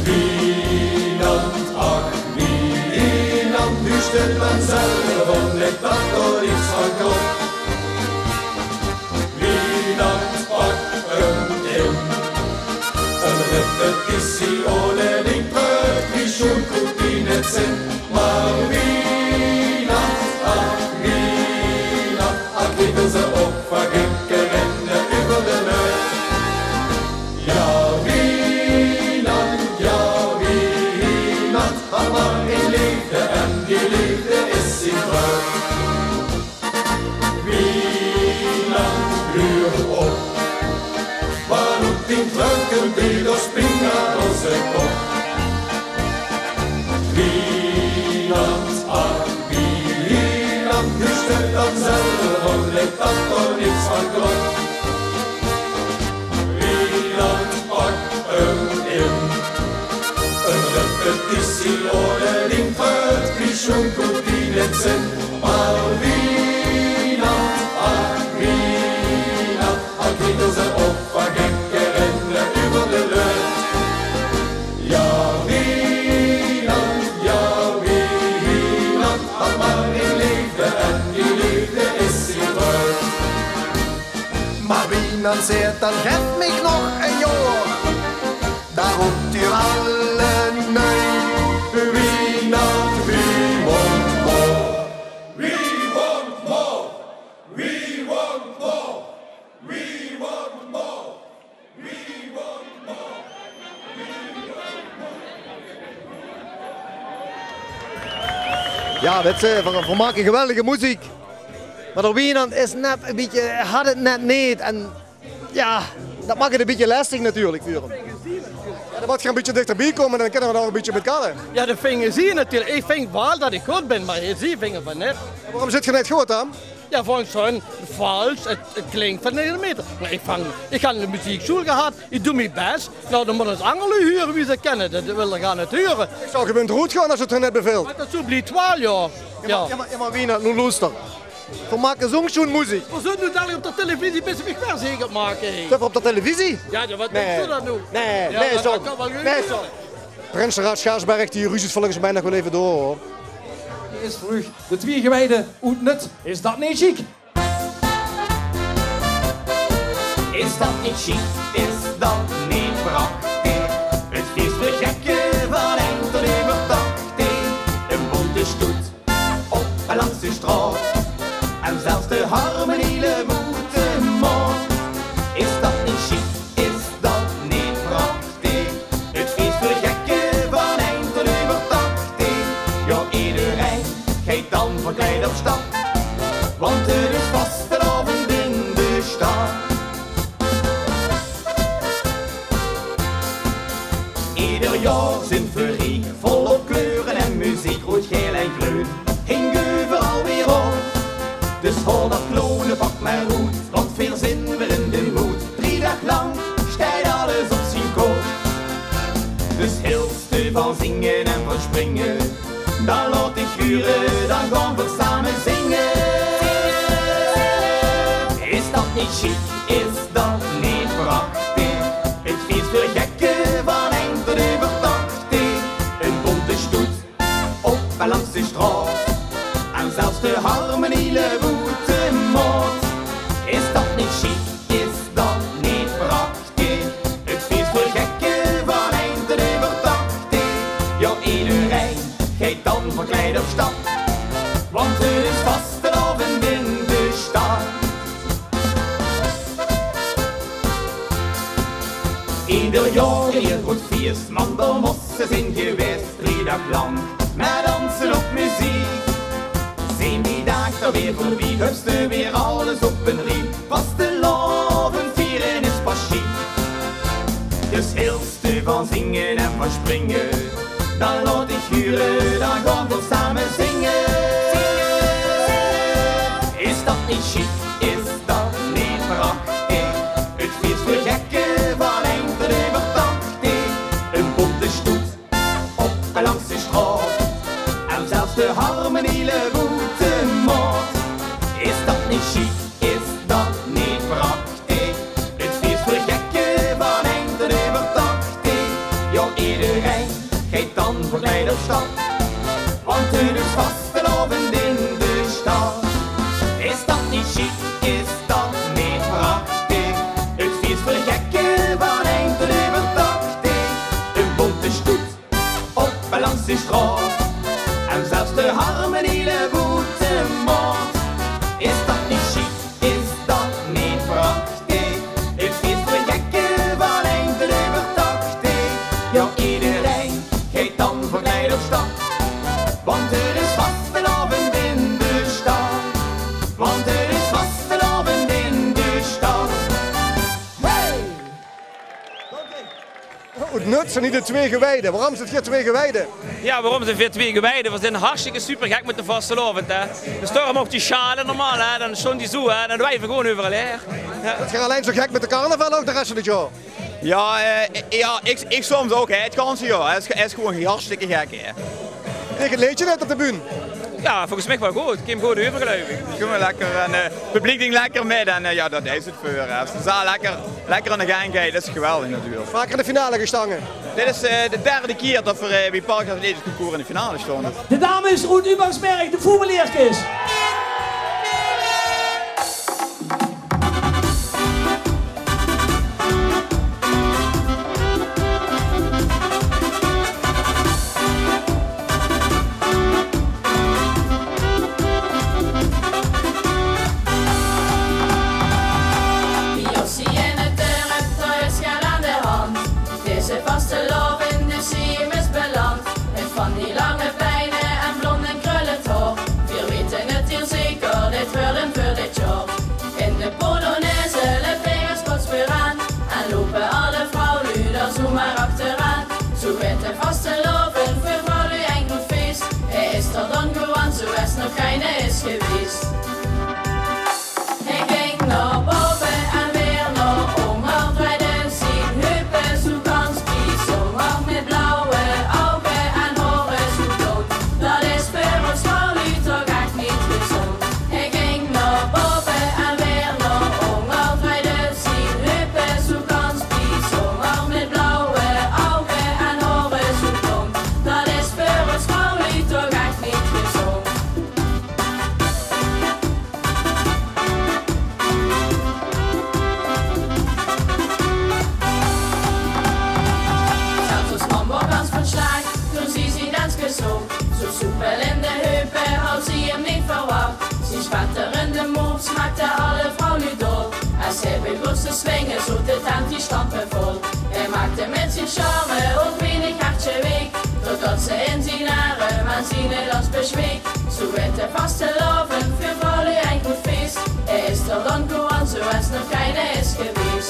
Wienand, ach Wienand, huur sjtèlt daan zelf op, de pater niks vaan krop. Wienand, pak 'm in. Ein repetitie oonder dien tröt, wie sjoen koen die 't zeen. Mer Wienand, ach Wienand, al kriege ze ouch vaan kikkere euver de neus. Jao, Wienand, jao, Wienand, al mer in leefde en die leefde is zien tröt. Wienand, huur op. Waat doot dien tröt, kump die door spring aon ózze kop. Wienand, ach Wienand, huur sjtèlt daan zelf op, de pater Toen koot dien in zin, ach Wienand, ach Wienand, al kriegde ze op van gekke renne euver de lucht. Ja, Wienand, ja, Wienand, had maar die leefde en die leefde is hier terug. Maar Wienand zeet: dan gef mich nog ein jaor. Dao roept uur alle nui: Wienand, we want more. We want more. We want more. We want more. We want more. Ja, wits se, veer, veer make geweldige meziek. Maar d'r Wienand is net e bietje, had 't net neet. En ja, dat maak 't e bietje lestig natuurlik veur häöm. Ja, dan mót geer e bietje dichterbie kómme, dan kinne veer dao e bietje mit kalle. Ja, dat vinge zie natuurlik. Ich ving waal dat ich good bin, maar zie vinge van net. Waorum zeet geer net good dan? Ja, volges hun vals, 't, 't klink van eine meter. Maar ich vang, ich han de mezieksjoel gehad, ich doon mien bès. Nou, dan mót ós anger lui hure wie ze kinne. Dat wil d'r gaar net hure. Ich zou gewuuen d'roet gaon es 't häör net bevilt. Maar dat zoe blieft waal, ja. Ja, maar, ja, maar, ja, maar Wienand, noe loester. Veer make zoe'n sjoen meziek. Veer zulle noe dalik op de televisie bis mich weer zeker make, hè. Zeen veer op de televisie? Ja, ja, wat dinks doe dan noe? Nae, nae, John. Nae, John. Prins Gerard Schaarsberg, die ruziet volges mich nog waal effe door, huur. Is veur uch de twieë gewiede oet Nut, is dat neet sjiek? Is dat neet sjiek? Is dat neet prachtig? 't Fees veur gekke van ein tot euver tachtig. Ein bónte stoet op en langs de straot. En zelfs de harmonie moet maot. Is dat neet sjiek? Is dat neet prachtig? 't Fees veur gekke van ein tot euver tachtig. Ja, ederein geit dan verkleid op stap. Want 't is vastelaovend in de stad. Eder jaor zeen veer riek, volop kleure en meziek, roed, gael en greun. Hing euveral weer op. Dus haol dat clownepak maar oet, want veer zeen weer in de moed. Drie daag lang steit alles op zien kop. Dus wils te van zinge en van springe, dan laot dich hure, dan gaon veer same zinge. Is dat neet sjiek? Is dat neet prachtig? 't Fees veur gekke van ein tot euver tachtig. Ein bónte stoet op en langs de straot. En zelfs de harmonie moet maot. Is dat neet sjiek? Is dat neet prachtig? 't Fees veur gekke van ein tot euver tachtig. Ja, ederein geit dan verkleid op stap. Want 't is vastelaovend in de stad. Eder jaor weer groet fees, man, dao mós se zeen gewaes. Drie daag lang mit danse op meziek. Zeen die daag d'r weer veurbie, höbs te weer alles op ein rie. Vastelaovend viere is pas sjiek. Dus wils te van zinge en van springe, dan laot dich hure, dan gaon veer same zinge. Is dat neet sjiek? Is dat neet prachtig? 't Fees veur gekke van ein tot euver tachtig. Ein bónte stoet op en langs de straot. En zelfs de harmonie moet maot. Is dat neet sjiek? Is dat neet prachtig? 't Fees veur gekke van ein tot euver tachtig. Ja, ederein geit dan verkleid op stap. Want 't is vastelaovend in de stad. Is dat neet sjiek? Is dat neet prachtig? 't Fees veur gekke van ein tot euver tachtig. Ein bónte stoet op en langs de straot. En zelfs de harmonie moet maot. Is dat neet sjiek? Is dat neet prachtig? 't Fees veur gekke van ein tot euver tachtig. Ja, ederein geit dan verkleid op stap. Want 't is vastelaovend in de stad. Want 't is vastelaovend in de stad. Hey! Oet Nut zeen hie de twieë gewiede. Waorum zeet geer twieë gewiede? Ja, waorum zeen veer twieë gewiede? Veer zeen hartstikke supergek mit de vastelaovend, hè. Dus daorum ouch die sjale normaal, hè. Dan sjtaon die zoe, hè. Dan wuive veer gewoon euveral haer. Ja. Zeet geer allein zoe gek mit de carnaval of de res van 't jaor? Ja, eh, ja, ich, ich soms ouch, hè. 't Ganse jaor. 't Is, 't is gewoon hartstikke gek, hè. Tege 't leedje net op de bühne. Jao, volges mich waal good. Kim good euver, geluif ich. Gewoon lekker en, eh, 't publiek dink lekker mit en, eh, jao, dat is 't veur, hè. Es de zaal lekker, lekker aan de gang geit, dat is geweldig natuurlik. Vaker in de finale gestange? Dit is, eh, de derde kier dat v'r, eh, bie 't Parkathletisch Concours in de finale staon. De dames oet Ubachsberg, de Foemeleerkes. Bie Jossie in 't dörp, dao is get aan de hand. Deze vastelaovend, de Siem is beland. Mit van die lange bein en blond en krullend haor. Veer weite 't hie zeker, dit weurt 'm veur dit jaor. In de polonaise, de vingers kort veuraan. En loupe alle vrouwluuj d'r zoemer achteraan. Zoe weurt de vastelaovend veur vrouwluuj ein good fees. Hae is d'r Don Juan, zoe es nog geine is gewees. Hae góng nao bove en weer nao ónger, drejde zien heupe zoe gans biezónger, mit blauwe ouge en haore zoe blónd. Dat is veur ós vrouwluuj toch ech neet gezónd. Hae góng nao bove en weer nao ónger, drejde zien heupe zoe gans biezónger, mit blauwe ouge en haore zoe blónd. Dat is veur ós vrouwluuj toch ech neet gezónd. Zelfs ós mam waor gans van slaag, toen zie zien danske zoe. Zoe soepel in de heupe, haw zie 'm neet verwach. Zien spetterende moves maakde alle vrouwluuj dol. Es hae begós te swinge, zoot de tent die stampe vol. Hae maakde mit zien charme ouch menig hertje week, doordat ze in zien arm aan ziene dans bezweek. Zoe weurt de vastelaovend veur vrouwluuj ein good fees. Hae is d'r Don Juan, zoe es nog geine is gewees.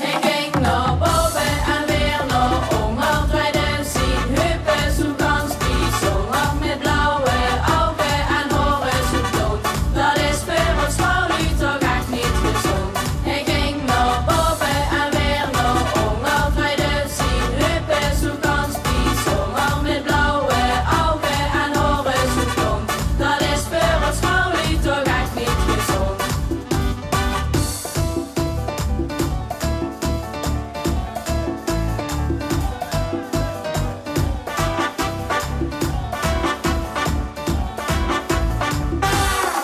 Hae góng nao bove en weer nao ónger, drejde zien heupe zoe gans biezónger, mit blauwe ouge en haore zoe blónd. Dat is veur ós vrouwluuj toch ech neet gezónd. Hae góng nao bove en weer nao ónger, drejde zien heupe zoe gans biezónger, mit blauwe ouge en haore zoe blónd. Dat is veur ós vrouwluuj toch ech neet gezónd.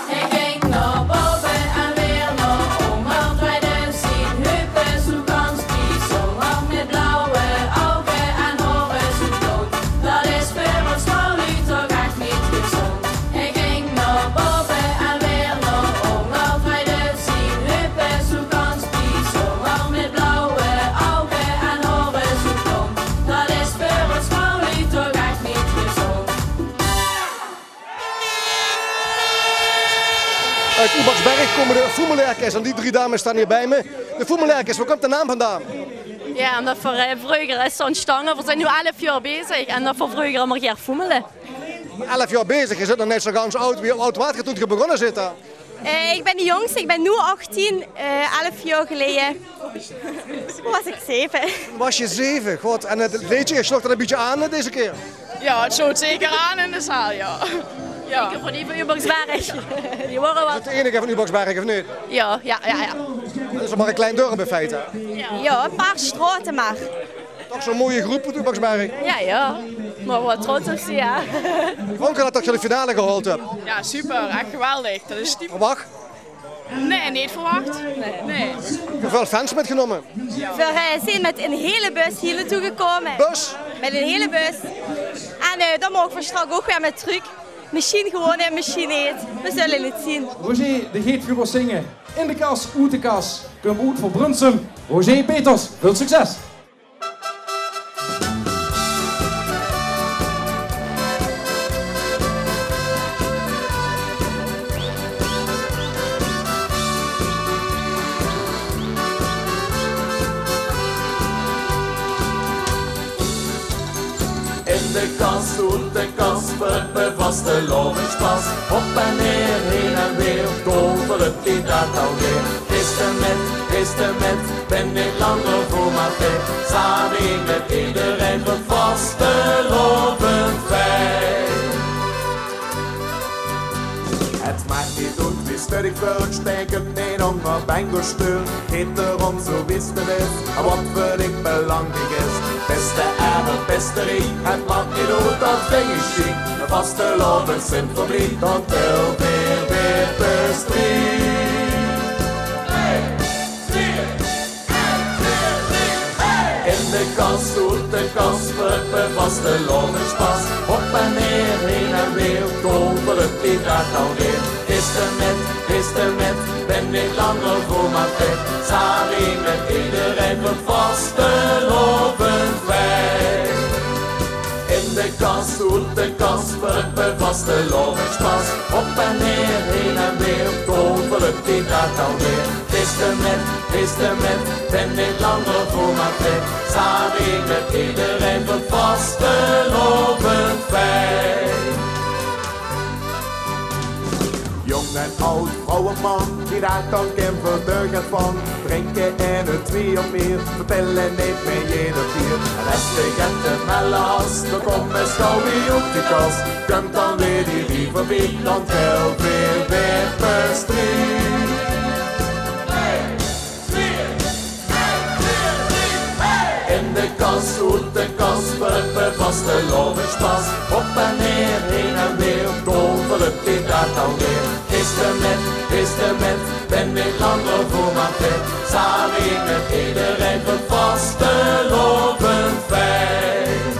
Hae góng nao bove en weer nao ónger, drejde zien heupe zoe gans biezónger, mit blauwe ouge en haore zoe blónd. Dat is veur ós vrouwluuj toch ech neet gezónd. Hae góng nao bove en weer nao ónger, drejde zien heupe zoe gans biezónger, mit blauwe ouge en haore zoe blónd. Dat is veur ós vrouwluuj toch ech neet gezónd. Oet Ubachsberg kómme de Foemeleerkes en die drie dames staon hie bie mich. De Foemeleerkes, wo kump de naam vandaan? Jao, ómdat veer, eh, vreuger is 't óntstange. Veer zeen noe elf jaor bezig en ómdat veer vreuger ummer gaer foemele. Elf jaor bezig, geer zeet nog neet zoe gans aod. Wie aod waart geer toen geer begónne zeet dan? Eh, ich bön de jóngste, ich bön noe achtien, eh, elf jaor geleje waas ich zeve. Waas geer zeve, god. En 't leedje, geer sloog dat e bietje aan, eh, deze kier? Jao, 't sloog zeker aan in de zaal, jao. Jao. Zeker veur die van Ubachsberg. Die waore waal... Is 't de einige van Ubachsberg, of neet? Jao, jao, jao, jao. Dat is nog mer e klein dörp in feite. Jao, e paar straote mer. Toch zoe'n mooie groep oet Ubachsberg. Jao, jao. Mer waal trots op zie, jao. Drónke dat geer de finale gehaold höb. Jao, super. Ech geweldig. Dat is typ... Verwach? Nae, neet verwach. Nae. Nae. Wieväöl fans mitgenómme? Veer, eh, zeen mit 'n hele bus hie nao toe gekómme. Bus? Mit 'n hele bus. En, eh, dao moge veer straks ouch weer mit trök. Mesjien gewónne, mesjien neet. Veer zulle 't zeen. Roger, de geet veur ós zinge. In de kas, oet de kas. Kump oet veur Brunssum. Roger Peters, väöl succes! In de kas, oet de kas, veur de vastelaovespas. Op en neer, heen en weer, doe verruk die dat alweer. Is d'r mit, is d'r mit, bön neet langer veur mer fit. Same mit ederein veur vastelaovend. Veur ich veur ein steikend neen ónger bengel steur, geit d'r óm zoe wie 't is, en waat veur dich belangriek is. Beste erm, beste riek, het maak neet oet, det vinj ich sjiek. Ein vastelaovendssymfonie, dan tèlle veer weer bestriek. In de kas, oet de kas, veur de vastelaovendsspas. Op en neer, heen en weer, doon veur het die daag dan weer. Is d'r mit, is d'r mit, bin neet langer veur mer fit. Same mit ederein veur vastelaovendfeit. In de kas, oet de kas, veur de vastelaovendsspas. Op en neer, heen en weer, doon veur het die daag dan weer. Is d'r mit, is d'r mit, bin neet langer veur mer fit. Same mit ederein veur vastelaovendfeit. Jónk en aad, vrouw en man, die daag dan kin veur d'r get van. Drinke eine twieë of veer, vertèlle neet mieë jeder kier. En es de get te melle has, dan kóm mer sjouw wie oet de kas. Kump dan weer die rievie veurbie, dan tèlle veer weer bestriek. In de kas, oet de kas, veur de vastelaovendsspas. Op en neer, heen en weer, doon veur het die daag dan weer. Is d'r mit, is d'r mit, bin neet langer veur mer fit. Same mit ederein veur vastelaovendfeit.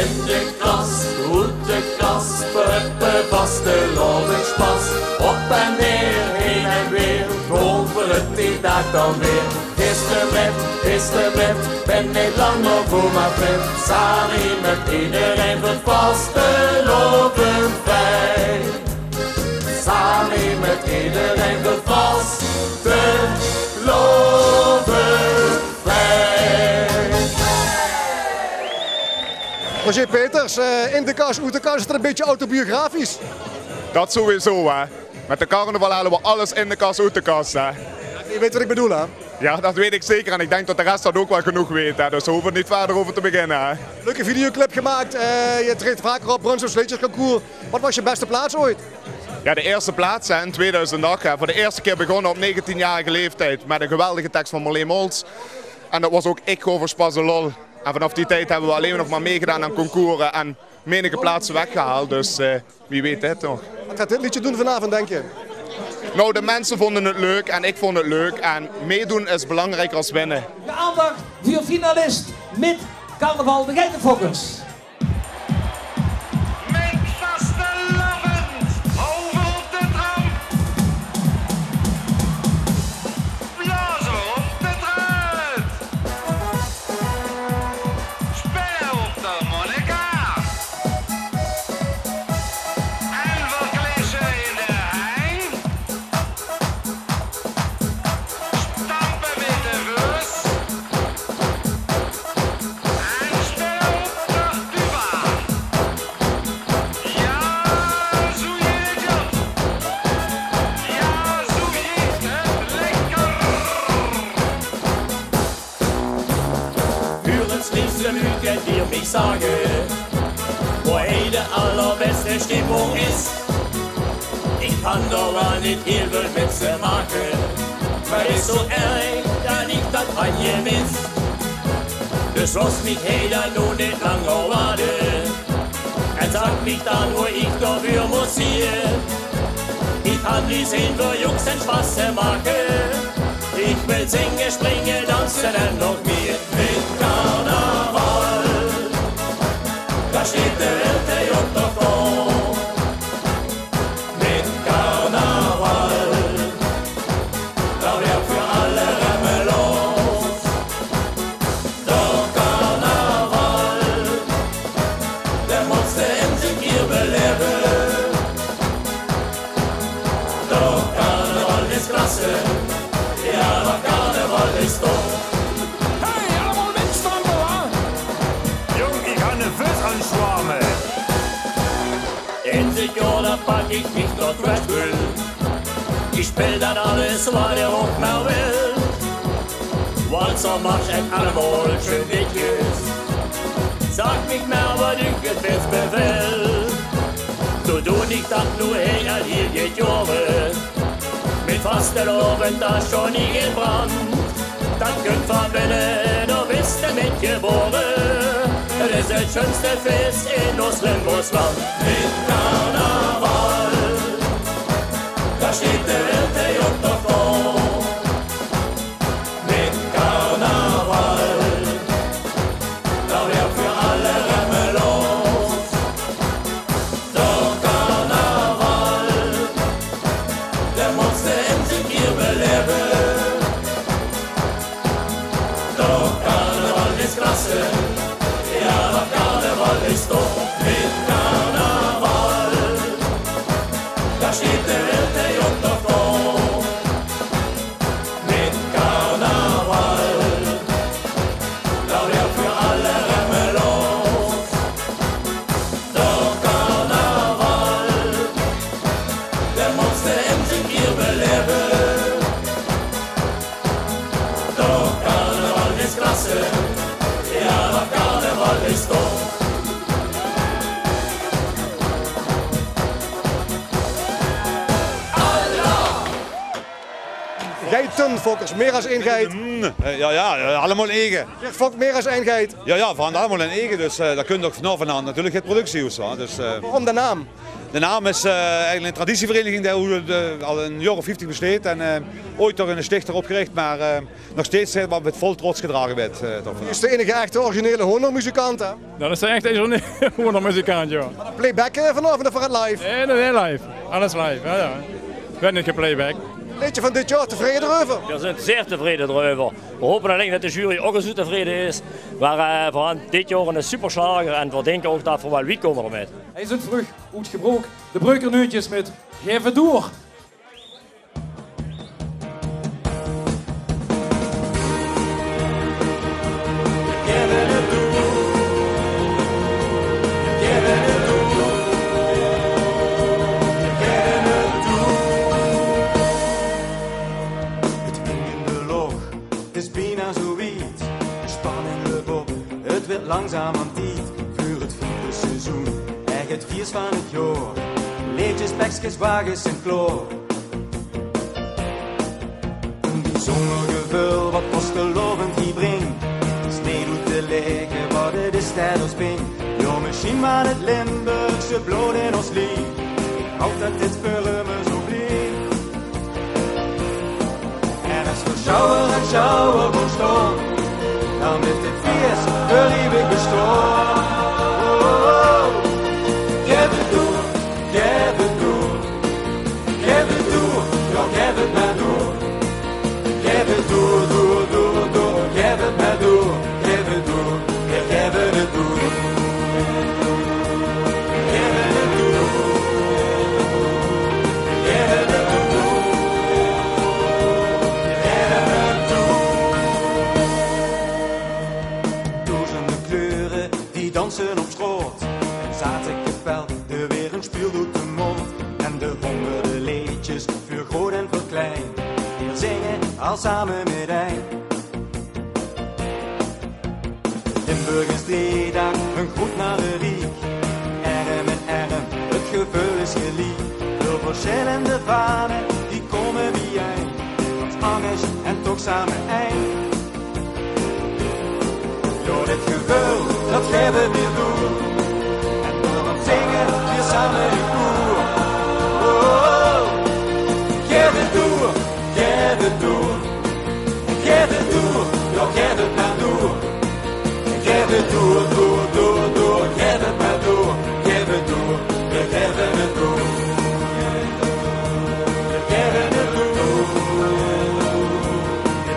In de kas, oet de kas, veur de vastelaovendsspas. Op en neer, heen en weer, doon veur het die daag dan weer. Is d'r mit, is d'r mit, bin neet langer veur mer fit. Same mit ederein veur vastelaovendfeit. Same mit ederein veur vastelaovendfeit. Roger Peters, eh, In de kas, oet de kas, is det ein bietje autobiografisch? Det sowieso, hè. Mit de carnaval haole we alles in de kas, oet de kas, hè. Geer weit waat ich bedoel, hè? Ja, det weit ich zeker. En ich dink det de res det ouch waal genóg weit, hè. Dus we hove 't neet wiejer euver te beginne, hè. Leuke videoclip gemaakt. Eh, je treedt vaker op, Brunssums Leedjesconcours. Wat was je beste plaats ooit? Ja, de eerste plaats, hè, in tweeduizend acht, hè. Veur de eerste kier begónne op negentienjarige leeftied mit ein geweldige teks van Marleen Moltz. En det was ouch Ik gaon veur spas en lol. En vanaaf die tied höbbe we allein nog mer mitgedaon aan concourse en menige plaatse weggehaold. Dus, eh, wie weit, hè, toch? Wat gaat dit liedje doen vanavond, denk je? Nou, de mensen vonden het leuk en ik vond het leuk. En meedoen is belangrijker als winnen. De aandacht voor finalist Mid Carnaval, de Geitenfokkers. Mit vastelaovend, houwe v'r op de tramp. Blaoze v'r op de truit. Spille op d'harmonica. En v'r klisse in de hei. Stampe mit de veut. En spille op de tuba. Jao, zoe jeit 't. Jao, zoe jeit 't lekker. Huur ins, leefste luuj, kènt geer mich zage, wo hie de allerbèste stimming is? Ich kan dao waal neet hiel väöl mit ze make, mer 't is zoe erg det ich det handje mis. Dus los mich hie dan noe neet langer wachte. En zaag mich dan wo ich dao veur mót zieë. Ich han dien zin veur jóngs en sjpas te make. Ich wil zinge, springe, danse en nog mieë. Mit carnaval, dao sjteit de welt hie op de kop. Mit carnaval, dao weurt veur alle remme los. Doch carnaval, det mós te ins ein kieër belaeve. Doch carnaval is klasse, jao, doch carnaval is top. Hey, allemaol mitsjtampe, wa? Jóng, ich han de veut aan 't sjwarme. Ins 't jaor, dan pak ich mich tot Red Bull. Ich speel dan alles waat d'r ouch mer wil. Walzer, Marsch en allemaol sjoen ditjes. Zaag mich mer waat uch 't bèst bevèlt. Doe Doon ich dat noe hie al hieël jaore. Mit vastelaovend, dat sjtoon ich in brand. Dat kump van binne, dao bis se mit jebaore. 't Is 't sjunste fieës in ós Limburgs land. Mit carnaval, dao sjteit de welt hie op de kop. Mit carnaval, dao waere v'r alle remme los. Door carnaval, de mót se ins ein kieër belaeve. Door carnaval is klasse, jao, door carnaval is top. Mit carnaval, dao sjteit de welt hie op de kop. Mit carnaval, dao waere v'r alle remme los. Door carnaval, de mót se ins ein kieër belaeve. Door carnaval is klasse, jao, door carnaval is top. Geiten, fokkers, mieër es ein geit. Mm, eh, jao, jao, eh, allemaol eige. Geer fok mieër es ein geit. Jao, jao, v'r hant allemaol ein eige, dus, eh, dat kump ouch vanaaf en aan natuurlik 't productiehoes, hè. Dus, eh, Waorum de naam? De naam is, eh, eigelik ein traditievereiniging die, eh, al ein jaor of vieftig besteit en, eh, ooit door eine sjtichter opgerich, mer, eh, nog sjteeds, eh, waat mit vol trots gedrage weurt, eh, toch. Is de einige echte originele hoondermuzikant, hè? Dat is de echte originele hoondermuzikant, jao. Mer de playback, eh, vanaovend of veur 't live? Nae, nae, nae, live. Alles live, jao, jao. Weurt neet geplayback. Leedje van dit jaor, tevreje d'reuver? V'r zint zeer tevreje d'reuver. V'r hope allein dat de jury ouch zoe tevreje is. Mer, eh, v'r hant dit jaor eine superslager en v'r dinke ouch dat v'r waal wied kómme d'rmit. Hae is oet Vrug, oet Gebrook, de Breuker Neutjes mit Gaef 't door. Het hing in de loch, het is bijna zo wied. De spanning loopt op, het werd langzaam aan tied. Veur het vierde seizoen, echt het fieës van het jaor. Leedjes, pekskes, wages en kloor. Ein biezunjer geveul wat vastelaovend hie bringk, is neet oet te lègke wat 't is dat ós bindj. Jao, mesjien waal 't Limburgse blood in ós lief. Ich haop dat dit veur ummer zo blief. En es v'r sjouwer aan sjouwer gaon sjtaon, dan blief dit fieës veur iewig bestaon. Oh, oh, oh. Gaef 't door, gaef 't door. Gaef 't door, jao, gaef 't mer door. Gaef 't door, door, door, door. Gaef 't mer door, gaef 't door. Gaef 't door. Gaef 't door. Gaef 't door. Gaef 't door. Duizenden kleuren die dansen op straat. Ein zaate kapel, de wereld speelt oet de mót. En de hóngerde leedjes veur groot en veur klein, veer zinge al same mitein. Limburg is drie daag ein groet nare riek. Erm in erm, het geveul is geliek. Veul versjillende vane, die kómme biejein. Gans angers en toch same ein. Door dit geveul, dat gaeve veer door. En daorum zinge veer same in koer. Oh, gaef 't door, gaef 't door. Gaef 't door, jao, gaef 't mer door. Gaef 't door, door, door, door. Gaef 't mer door, gaef 't door. Veer gaeve 't door. Veer gaeve 't door.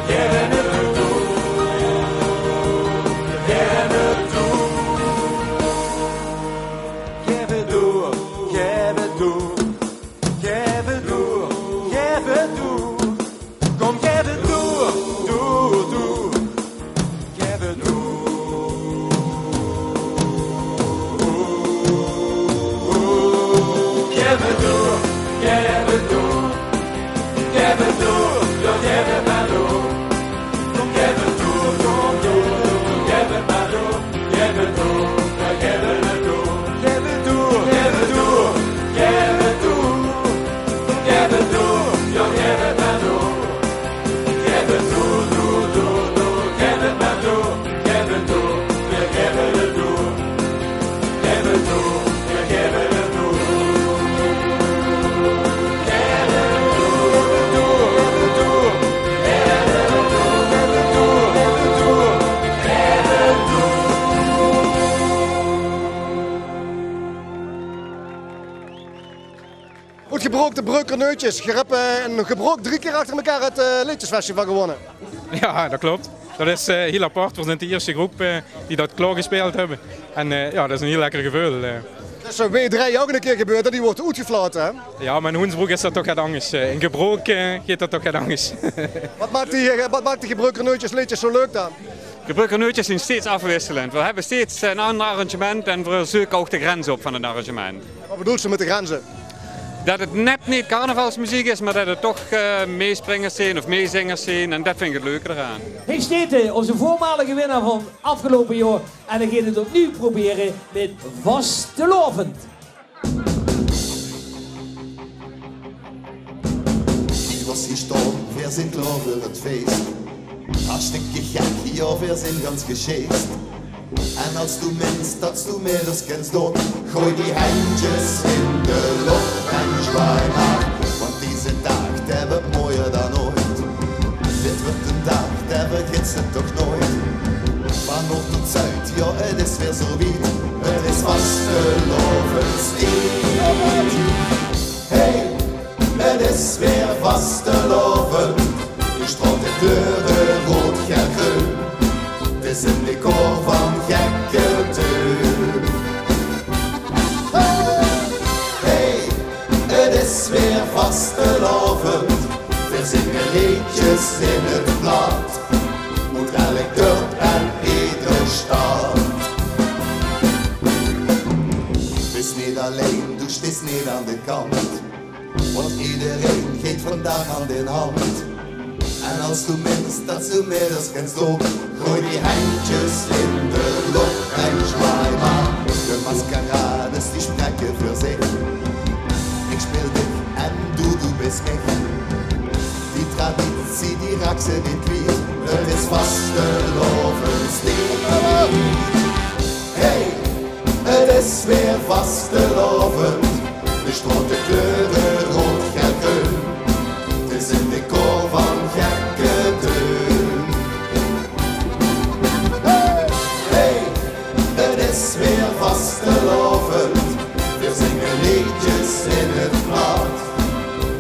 Veer gaeve 't door. Veer gaeve 't door. Good, Gebrookte Brökker Neutjes. Geer höb, eh, in Gebrook drie kier achter mekaar het, eh, leedjesfestival gewónne. Jao, det klop. Det is, eh, hiel apart. Veer zeen de ierste gróp, eh, die det klaorgespeeld höbbe. En, eh, jao, det is ein hiel lekker geveul, eh. Det is, eh, bie W-Dreej ouch ein kier gebeurd, hè? Die weurt oetgeflaote, hè? Jao, mer in Hoensbroek is det toch get angers. Eh, in Gebrook, eh, geit det toch get angers. Waat maak die, eh, waat maak die Gebrökker Neutjes leedjes zo leuk dan? Gebrökker Neutjes zeen steeds aafwisselend. Veer höbbe steeds, eh, ein anger arrangement en veer zeuke ouch de grenze op van het arrangement. Waat bedoels se mit de grenze? Det het net neet carnavalsmeziek is, mer det het toch, eh, meespringers zeen of meezingers zeen. En det vinj ich het leuke d'raan. Hie steit 'r, ózze veurmalige winnaar van aafgeloupe jaor. En hae geit het opnuuj probere mit Vastelaovend. Ich waas hie staon, veer zeen klaor veur het fees. Hartstikke gek, jao, veer zeen gans gesjeest. En es doe meins det doe mit ós kèns doon, gooj die hendjes in de lóch en zwaaj mer. Want deze daag, dae weurt mooier dan ooit. Dit weurt ein daag, dae vergits se toch nooit. Van noord tot zuid, jao, het is weer zo wied. Het is vastelaovendstied. Hey, het is weer vastelaovend. De straote kleure rood, gael, greun. Het is ein decor van gekke deun. Hey, het is weer vastelaovend. Veer zinge leedjes in het plat. Oet elk dörp en edere stad. Bis neet allein, doe steis neet aan de kant. Want ederein geit vandaag hand in hand. En es doe meins det doe mit ós kèns doon, gooj die hendjes in de lóch en zwaaj mer. De mascarades die spraeke veur zich. Ich speel dich en doe, doe bis mich. Die traditie die raaks se neet kwiet. Het is vastelaovendstied. Hey, het is weer vastelaovend. De straote kleure rood, gael, greun. Het is ein decor van gekke deun. Hey, het is weer vastelaovend. Veer zinge leedjes in het plat.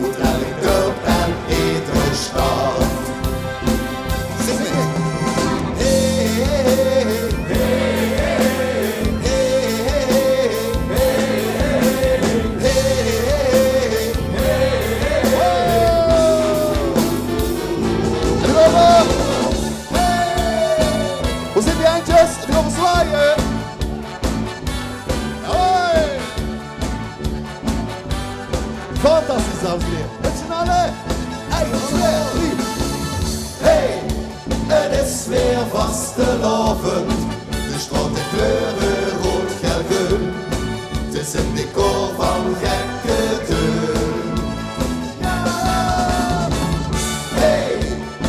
Oet elk dörp en edere stad. Wo zeen die hendjes? Die gaon veer zwaaie. Hoi! Fantastisch, dames en heren. Mit z'n alle. Ein, twee, drie. Hey, het is weer vastelaovend. De straote kleure rood, gael, greun. Het is ein decor van gekke deun. Hey,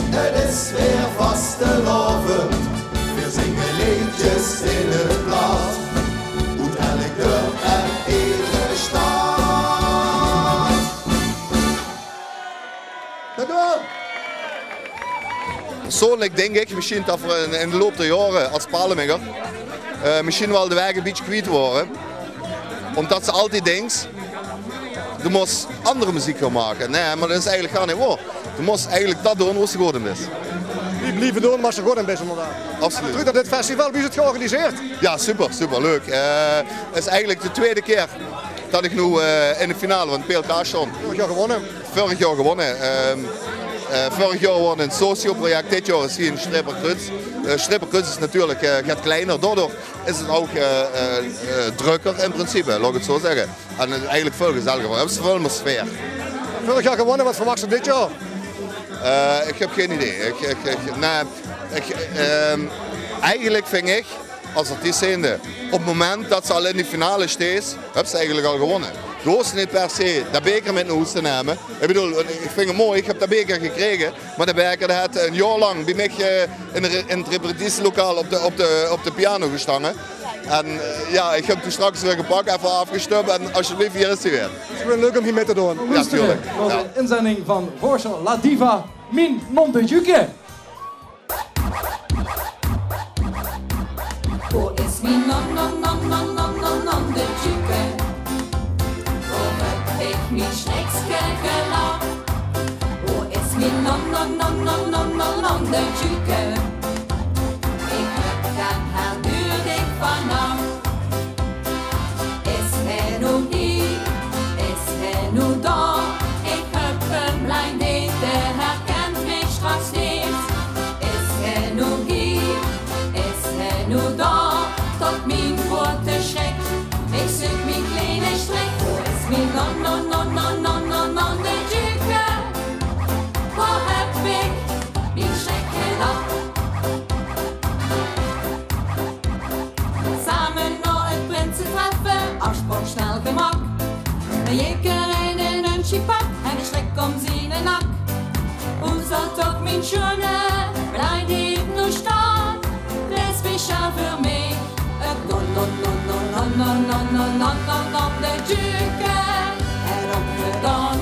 het is weer vastelaovend. Veer zinge leedjes in het plat. Oet elk dörp en edere stad. Dank u wel. Persoonlik dink ich mesjien det veer in, in de loup der jaore es Paleminker, eh, mesjien waal de waeg ein bietje kwiet wore. Ómdet se altied dinks, doe mós anger meziek gaon make. Nae, mer det is eigelik gaar neet waor. Doe mós eigelik det doon wo se good in bis. Die blieve doon wo se good in bis, inderdaad. Absoluut. Good, det dit festival, wie is het georganiseerd? Jao, super, super leuk. Eh, het is eigelik de twiede kier det ich noe, eh, in de finale van het P L K staon. Veurig jaor gewónne. Veurig jaor gewónne. Ehm, eh, veurig jaor wónne in het Socio-project, dit jaor is hie in Stripperkruuts. Eh, Stripperkruuts is natuurlik, eh, get kleiner, daodoor is het ouch, eh, eh, eh, drökker in principe, laot ich het zo zègke. En het is eigelik väöl gezelliger, veer höbbe väöl mier sfeer. Veurig jaor gewónne, waat verwachs se dit jaor? Eh, ich höb gein idee. Ich, ich, ich, nae, ich, ehm, eigelik vinj ich, es artiest zijnde, op het moment det se al in die finale steis, höbs se eigelik al gewónne. Doe hoofs neet per se de beker mit nao hoes te numme. Ich bedoel, ich vinj het mooi, ich höb de beker gekrege, mer de beker, dae haet ein jaor lang bie mich, eh, in de re-, in het repetitielokaal op de, op de, op de piano gestange. En, eh, jao, ich höb 'm toen straks weer gepak, effe aafgestömp en alsjeblieft, hie is 'r weer. Het is gewoon leuk om hie mit te doon. Jao, tuurlik. Jao. Inzending van Voorstel La Diva, Mien Nonde Juke. Wo is mien non, non, non, non, non, nonde Juke? Wo höb ich mien sjtrikske gelach. Wo is mien non, non, non, de Tjuuke? Ich höb d'n hel nuuedig vannach. Is hae noe hie? Is hae noe dao? Ich höb 'm blind deed, dae herkint mich straks neet. Is hae noe hie? Is hae noe dao? Tot mien groete sjrik, ich zeuk mien kleine sjtrik. Wo is mien non, non, de Tjuuke? Wo höb ich mien sjtrik gelach? Same nao 't prinsetreffe, aafspraok snel gemaak. Jekerein in ein sjiek pak en ein sjtrik óm ziene nak. Wo zal toch mien sjoeane blind deed noe sjtaon? Dae is speciaal veur mich. 't Non, non, non, de Tjuuke haet 't gedaon.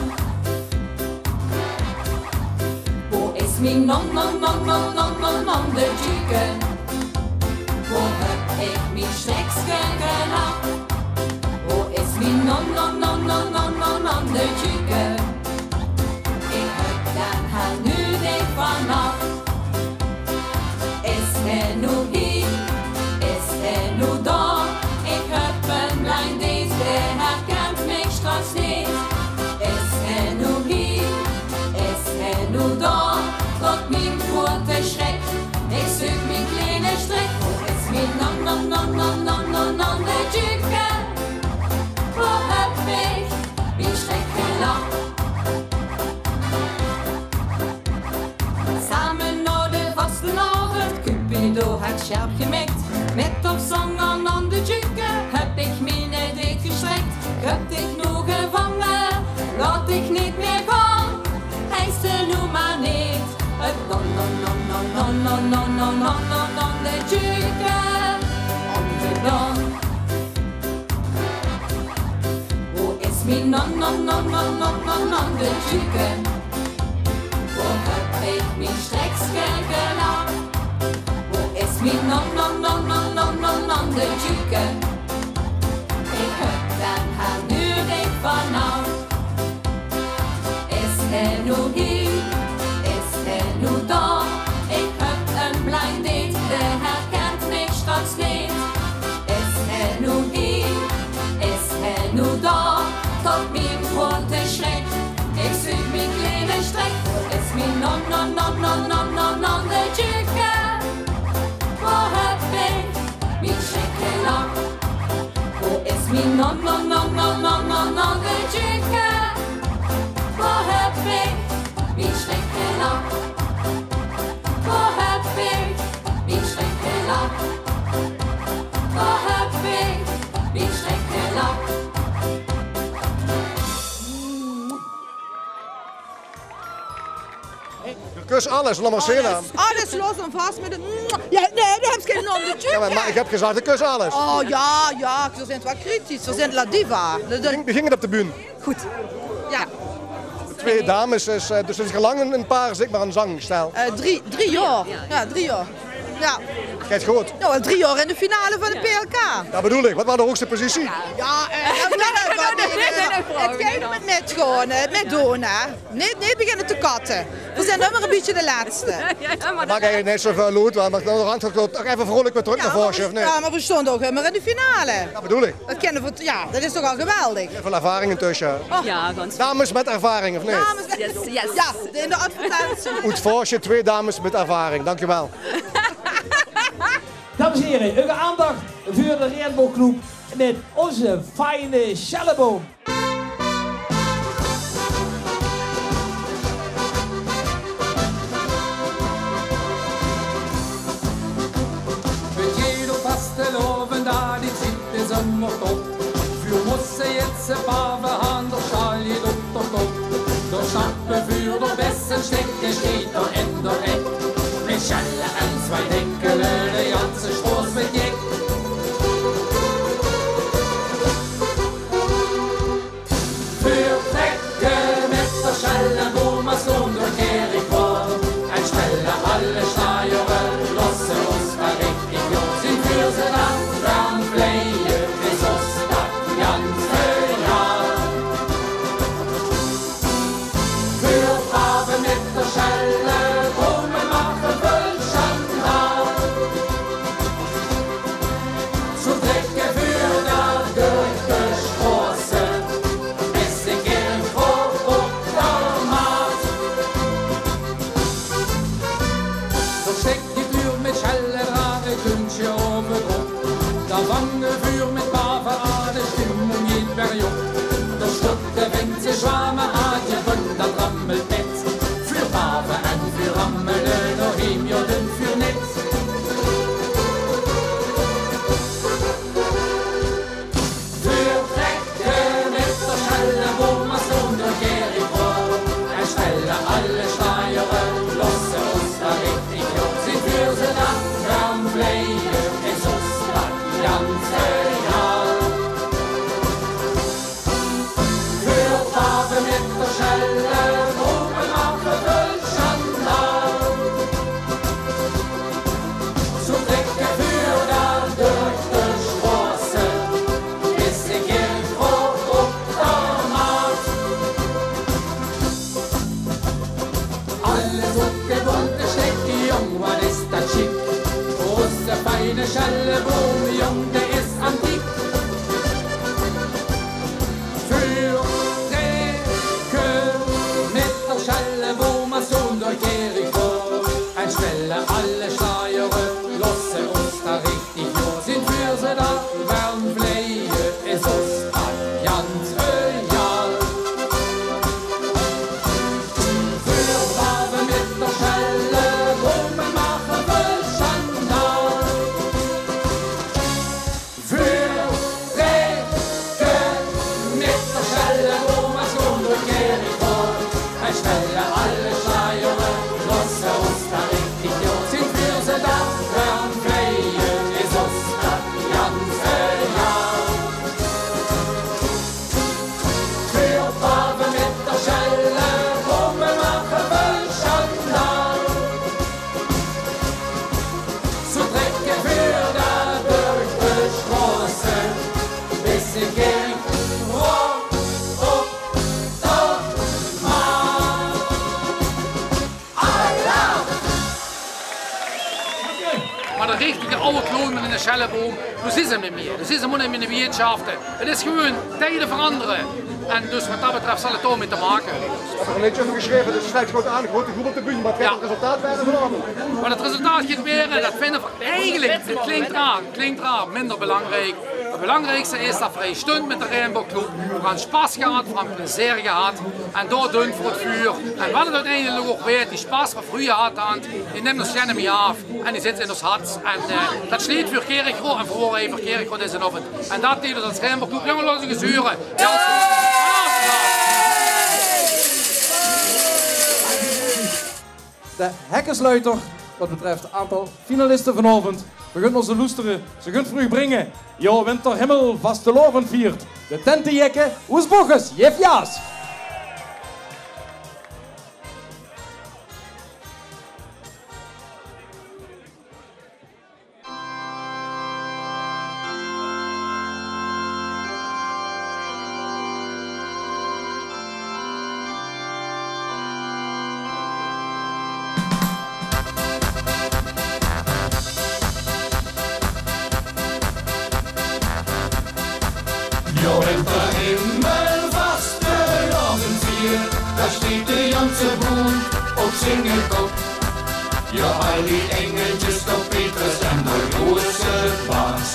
Wo is mien non, non, non, de Tjuuke? Wo höb ich mien sjtrikske gelach? Wo is mien non, non, de Tjuuke? Ich höb d'n hel nuuedig vannach. Is hae noe hie? Is hae noe dao? Ich höb 'm blind deed, dae herkint mich straks neet. Is hae noe hie? Is hae noe dao? Tot mien groete sjtrik, ich zeuk mien kleine sjtrik. Wo is mien non, non, de Tjuuke? Wo höb ich mien sjtrik gelach? Same nao de vastenaovend, Cupido haet sjerp gemik. Mit of zónger non de Tjuuke höb ich miene deed gesjtrik. Höb ich noe gevange, laot ich neet mieë gaon. Hae is d'r noe mer neet. 't Non, non, non, de Tjuuke haet 't gedaon. Wo is mien non, non, non, de Tjuuke? Wo höb ich mien sjtrikske gelach? Wo is mien non, non, de Tjuuke? Ich höb d'n hel nuuedig vannach. Is hae noe hie? Is hae noe dao? Ich höb 'm blind deed, dae herkint mich straks neet. Is hae noe hie? Is hae noe dao? Tot mien groete sjtrik, ich zeuk mien kleine sjtrik. Wo is mien non, non, de Tjuuke? Wo höb ich mien sjtrik gelach? Wo is mien non, non, de Tjuuke? Wo höb ich mien sjtrik gelach? Wo höb ich mien sjtrik gelach? Wo höb ich mien sjtrik gelach? Doe kós alles, laot mer zeen aan. Alles los en vas mit ein. Jao, nae, doe höbs gein non, de Tjuuke. Jao, mer, mer ich höb gezag, doe kós alles. Oh jao, jao, veer zeen waal kritisch. Veer zeen La Diva. Wie ging, wie ging 't op de bühne? Good. Jao. Twee dames, is, eh, dus 't is al lang ein, ein paar, zèk mer, ein zangsstel. Eh, drie, drie jaor. Jao, drie jaor. Jao. Geit good. Jao, waal drie jaor in de finale van de P L K. Det bedoel ich. Waat waas de hoogste positie? Jao, eh, jao, nae, nae, nae, nae, 't geit óm 't mitgaon, hè, mitdoon, hè. Neet, neet beginne te katte. Veer zeen ummer ein bietje de lètste. Maak eigelik neet zoväöl oet, mer dan hangt 't toch effe vreulik weer trök nao Voorsje, of neet? Jao, mer veer stónge ouch ummer in de finale. Det bedoel ich. Det kènne veer, jao, det is toch al geweldig. Väöl ervaring intösse. Och. Jao, gans. Dames mit ervaring, of neet? Dames, yes, yes. Jao, in de advertentie. Oet Voorsje, twee dames mit ervaring. Dank uch waal. Dames en hiere, uch aandach veur de Regenboogclub mit ózze fijne Sjelleboom. Veer gaon op vastelaovend, dao die tied is ummer top. Vuur mósse jitse, paave, haandel, sjaal, jit op de kop. Dao stappe vuur, dao besse, sjtikke, sjtiete in de rek. Mit sjelle en zwaai dikke luuj, de ganse sjtroot is jek. Veer trèkke mit de sjelleboom, mer sjtónge door Kirchroa. En sjpele alle sjlajer, losse ós dao richtig los. Zien vuur ze dan, dan vleie ze os. Mer sónger Gerrit Rohr, en sjpille alle sjlajere, losse ós dao richtig loos. Zeen veer ze dan, dan vleie, is ós dat gans egaal. Veer bave mit de sjelle, rope mer vöal sjandaal. Zo trèkke veer dao durch de sjtrosse, bis Gerrit Rohr op de maat. Alles op de bónte sjtik, jóng, wat is dat sjiek. Ózze fijne sjelleboum, jóng, dae is antiek. Veer trèkke mit de sjelleboum, mer sónger Gerrit Rohr, en sjpille alle sjlajere, losse ós dao richtig loos. Zeen veer ze dan, dan vleie, is ós dat gans egaal. Veer bave mit de sjelle, rope mer vöal sjandaal. Veer trèkke mit de sjelle, rope mer sjónger Gerrit Rohr, en sjpille alle sjlajere, losse ós dao richtig loos. Zeen veer ze dan, dan vleie, is ós dat gans egaal. Veer bave mit de sjelle, rope mer vöal sjandaal. Zo trèkke veer dao durch de sjtrosse, bis Gerrit Rohr op de maat. Alaaf! Mer de richtige aw clown mit 'ne sjelleboum, doe zuus 'm neet mieë. Doe zuus 'm neet mieë in de wieëtsjafte. 't Is gewoon, tieje verangere. En dus wat dat betröf zal 't dao mit te make höbbe. Ich höb d'r e leedje euver gesjreve, dus sjluit good aan. Groeëte groep op de bühne. Wat geit 't resultaat waere vanaovend? Wat 't resultaat geit waere, dat vinje veer eigelik, 't klink raar, 't klink raar, minder belangriek. 't Belangriekste is dat veer hie sjtunge mit de Rainbow Club. Veer höbbe sjpas gehad, veer höbbe plezeer gehad. En dao doon veer 't veur. En wat 't oeteindelik ouch waert, die sjpas wat veer hie gehad höbbe, die numme veer neet mieë aaf. En die zitte in ós hart. En, eh, dat sjleit veur Gerrit Rohr en veur Rohr Ever Gerrit Rohr dezen aovend. En dat deje veer es Rainbow Club. Jónges, laot ós ins hure. Ja. De hekkesluiter, wat betröf 't aantal finaliste vanaovend. Veer gaon ós loestere, ze gaon 't veur uch bringe. Jao, Winterhimmel vastelaovend viert. De Tentejekke oes Bochus, jif jaas. Jao, en dao in mien vastelaovendvier, dao sjteit de janse boel op zinge kop. Jao, al die engeltjes, d'r Petrus en d'r groeëte baas,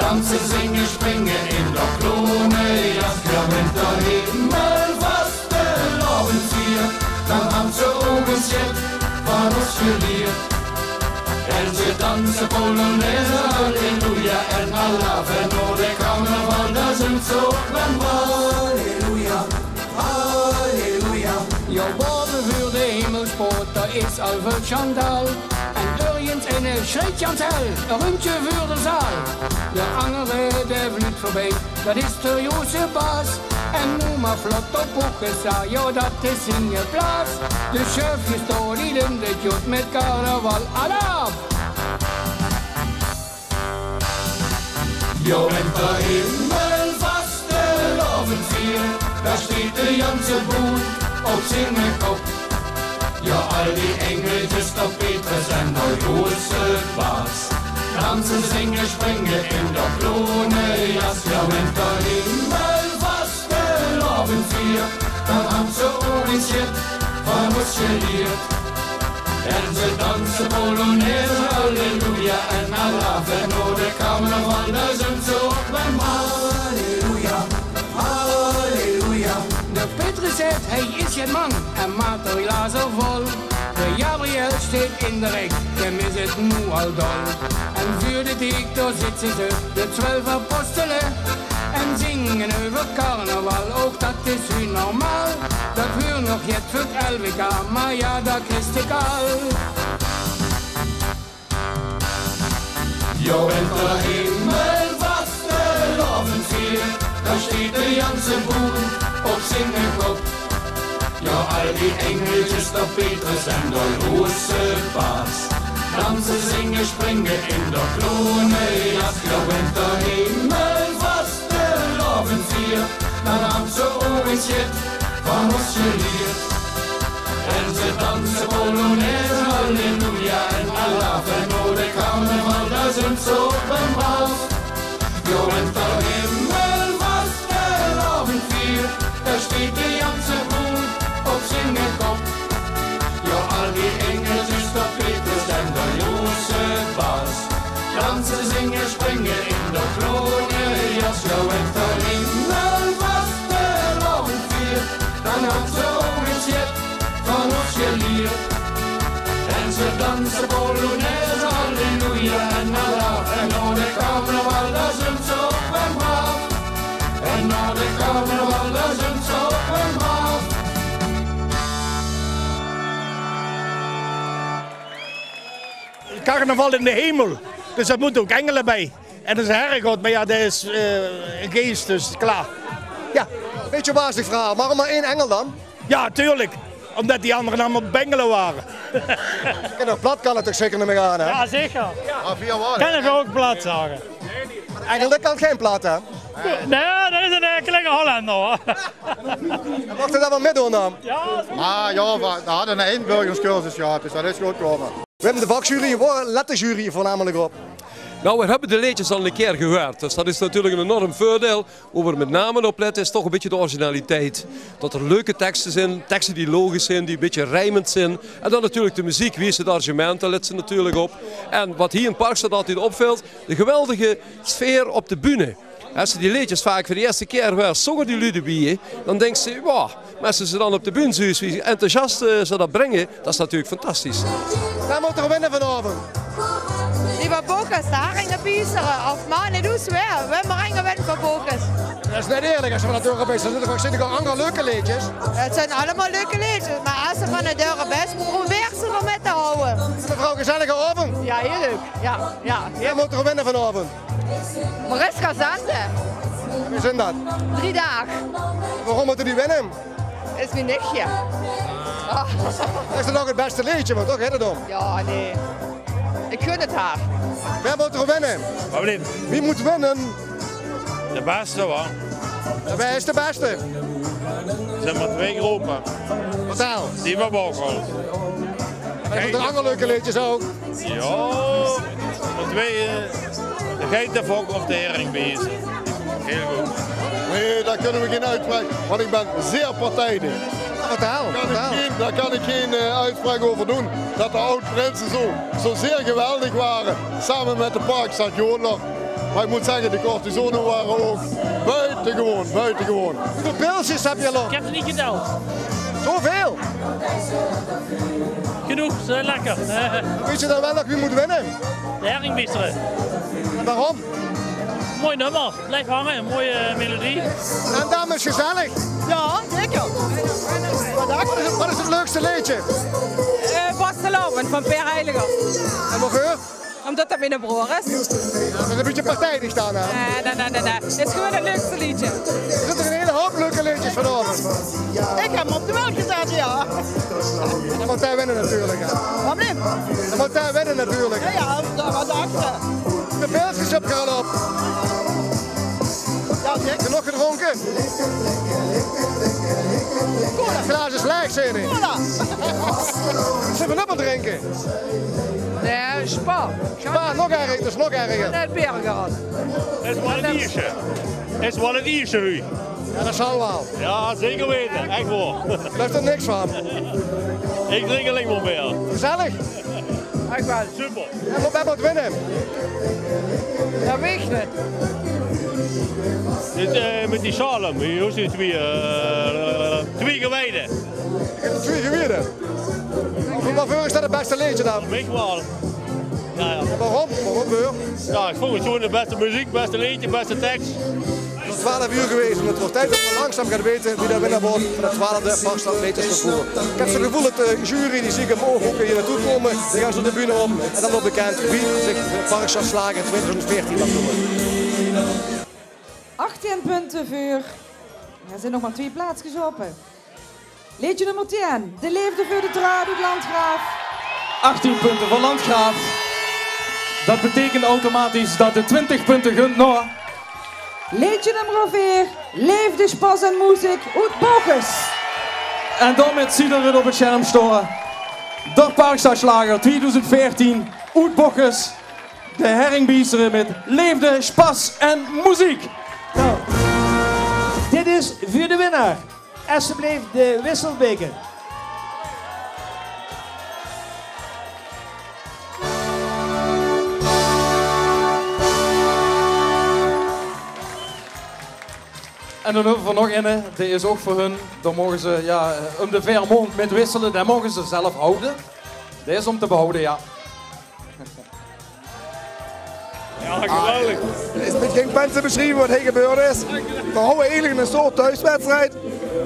danse, zinge, springe in d'r clownejas. Jao, en dao in mien vastelaovendvier, dan han ze ouch ins get van ós gelierd. En ze danse polonaise, halleluja en alaaf. En nao de carnaval, dao zeen ze ouch wen waal. Halleluja, halleluja. Jao, bove veur de himmelspoort, dao is al väöl sjandaal. En örjens eine sjreit gans hel, e rundje veur de zaal. D'r angere, dae vluut veurbie, dat is d'r Joze Baas. En noe mer vlot op Bochus, jao, dat is zinge plaas. De sjuifjes, die doon 't good mit carnaval, alaaf! Jao, en dao in mien vastelaovendvier, dao sjteit de janse boel op zinge kop. Jao, al die engeltjes, d'r Petrus en d'r groeëte baas, danse, zinge, springe in d'r clownejas. Jao, en dao in mien vastelaovendvier, dan han ze ouch ins get van ós gelierd. En ze danse polonaise, halleluja en alaaf. En nao de carnaval, dao zeen ze ouch wen waal. Halleluja, halleluja. D'r Petrus zaet, hae is get mang en maak d'r glazer vol. D'r Gabriel sjteit in de rik, dae mis 't noe al dol. En veur de diek, dao zitte ze, de twelf apostele. En zinge euver carnaval, ouch dat is hie normaal. Dat huurt nog jet veur 't L W K, mer jao, dat wis ich al. Jao, wen d'r himmel vastelaovend viert, dan steit de janse boel op ziene kop. Jao, al die engeltjes, d'r Petrus en d'r Loze Baas, danse, zinge, springe in d'r klonejas. Jao, wen d'r himmel vastelaovend viert, dan han ze ouch ins jet van ós gelierd. En ze danse polonaise, halleluja en alaaf. En nao de carnaval, dao zunt ze ouch wen braaf. Jao, wen d'r himmel vastelaovend viert, dao steit de janse boel op ziene kop. Jao, al die engeltjes, d'r Petrus en d'r Loze Baas, danse, zinge, springe in d'r klonejas. Jao, wen d'r himmel vastelaovend viert, dan han ze ouch ins jet van ós gelierd. En ze danse polonaise, halleluja en alaaf. En nao de carnaval, dao zunt ze ouch wen braaf. En nao de carnaval, dao zunt ze ouch wen braaf. Carnaval in de hemel. Dus dao mótte ouch engele bie. En dat is 'ne herregod, mer jao, dat is, eh, 'ne geis, dus klaor. Jao. Bietje wazig verhaol, mer mer ein engel dan? Jao, tuurlik. Ómdat die angere allemaol bengele wore. Kènne ouch plat, kan 't toch zeker, num ich aan, hè? Jao, zeker. Kènne ze ouch plat zage. Engele kan gein plat, hè? Nae, dat is 'ne, eh, kleinere Hollender, huur. Moch d'r dan waal mitdoon dan? Jao, zeker. Ah, jao, veer hadde 'ne inburgeringscursus gehad, dus dat is good gekómme. Wim, de vakjury, wo lèt de jury veurnamelik op? Nou, veer höbbe de leedjes al 'ne kier gehuurd, dus dat is natuurlik 'n enorm veurdeil. Wo veer mit name op lètte is toch 'n bietje de originaliteit. Dat d'r leuke tekste zeen, tekste die logisch zeen, die 'n bietje riemend zeen. En dan natuurlik de meziek, wie is 't arrangement, dao lèt ze natuurlik op. En wat hie in 't park altied opvilt, de geweldige sfeer op de bühne. Es se die leedjes vaak veur de ierste kier huurs, zónger die luuj d'rbie, dan dinks se, wauw, mer es se ze dan op de bühne zuus, wie enthousiast, eh, ze dat bringe, dat is natuurlik fantastisch. Wae mót d'r winne vanaovend? Die van Bokus, de Haringebiestere, of Mane Does, wae, wae mer eine wint van Bokus. Dat is neet eerlik, es se van 't dörp bis, d'r zeen toch ouch zeker anger leuke leedjes? 't Zeen allemaol leuke leedjes, mer es se van 't dörp bis, probeer ze d'r mit te hawwe. Mevrouw, gezellige aovend. Jao, hieël leuk. Jao, jao. Wae mót d'r winne vanaovend? Mariska Zante. Wie zeen dat? Drie daag. Waorom mót die winne? Is mien nichtje. Ah. Dat is toch 't bèste leedje, want toch geit 't óm. Jao, nae. Ich gun 't häör. Wae mót d'r winne? Wat blief? Wie mót winne? De bèste, wa? Wae is de bèste? D'r zeen mer twee gróppe. Vertèl. Die van Bokel. Mer d'r zeen toch anger leuke leedjes ouch? Jao, de twee, eh, de geitefok of de heringbiezer. Hieël good. Nae, dao kónne veer gein oetspraok, want ich bön zeer partielik. Vertèl, vertèl. Dao kan ich gein, dao kan ich gein, eh, oetspraok euver doon. Dat de aod-prinse zo, zo zeer geweldig wore, same mit de parkstad Jodler. Mer ich mót zègke, de Cortisone wore ouch buitengewoon, buitengewoon. Wieväöl pilsjes höb geer al op? Ich höb ze neet getèld. Zoväöl? Genóg, ze zeen lekker. Wèts se dan waal nog wie mót winne? De Heringbiezer. En waorom? Mooi nummer. Blief hange, mooie melodie. En dames, gezellig. Jao, zeker. Wat dachs se? Wat is 't leukste leedje? Eh, Vastelaovend van Per Heiliger. En waoveur? Ómdat dat miene broor is. Jao, dat is 'n bietje partielik dan, hè? Nae, nae, nae, nae, nae. Is gewoon 't leukste leedje. D'r zeen 'n hiel houp leuke leedjes vanaovend. Ich höb 'm op de wèl gezat, jao. Dan mót hae winne natuurlik, hè. Wat blief? Dan mót hae winne natuurlik. Jao, jao, dat, wat dachs se? De pilsjes höb geer al op. Jao, zeker. Genóg gedrónke? Cola. 't Glaas is laeg, zeen ich. Cola. Zeen veer nog waat drinke? Nae, Spa. Spa, nog erger, dat is nog erger. Nae, beer gehad. Is waal 't ierste. Is waal 't ierste, hè. Jao, dat zal waal. Jao, zeker weite. Ech waor. Dao is toch niks van. Ich drink allein mer beer. Gezellig. Ech waal. Super. En wae mót winne? Jao, weit ich neet. Dit, eh, mit die zalm, die hoofs se twee, eh, twee geweide. Twee geweide? Waoveur is dat 't bèste leedje dan? Veur mich waal. Jao, jao. Waorom? Waorom, waoveur? Jao, ich vónj 't gewoon 't bèste meziek, bèste leedje, bèste teks. Twelf oor gewaes en 't weurt tied det v'r langzaam gaon weite wae de winnaar weurt van 't twelfde Parkstad Leedjesconcours. Ich höb zoe'n geveul det de jury, die zeen ich omoog hie nao toe kómme, die gaon zoe de bühne op en dan weurt bekènd wae zich de Parkstad Sjlager twintig veertien maag neume. Achttien punte veur. D'r zeen nog mer twieë plaatskes aope. Leedje nummer tieën, De Leefde veur de Draad oet Landgraaf. Achttien punte veur Landgraaf. Det beteikent automatisch det de twintig punte gunt nao leedje nummer veer, Leefde, Sjpas en Moeziek oet Bochus. En daomèt zuut geer 't op 't sjerm stoa. De Parkstad Sjlager twieëdoezend veertien oet Bochus. De Herringbiestere mit Leefde, Sjpas en Moeziek. Nou, dit is veur de winnaar. Esjeblif de wisselbeker. En dan höbbe v'r nog eine, dae is ouch veur hun. Dao moge ze, jao, eh, óm de veer maondj mit wissele. Dae moge ze zelf hawte. Dae is óm te behawte, jao. Jao, geweldig. 't Is mit gein pen te besjrieve waat hie gebeurd is. V'r hawwe eigelik 'n soort thoeswedstried,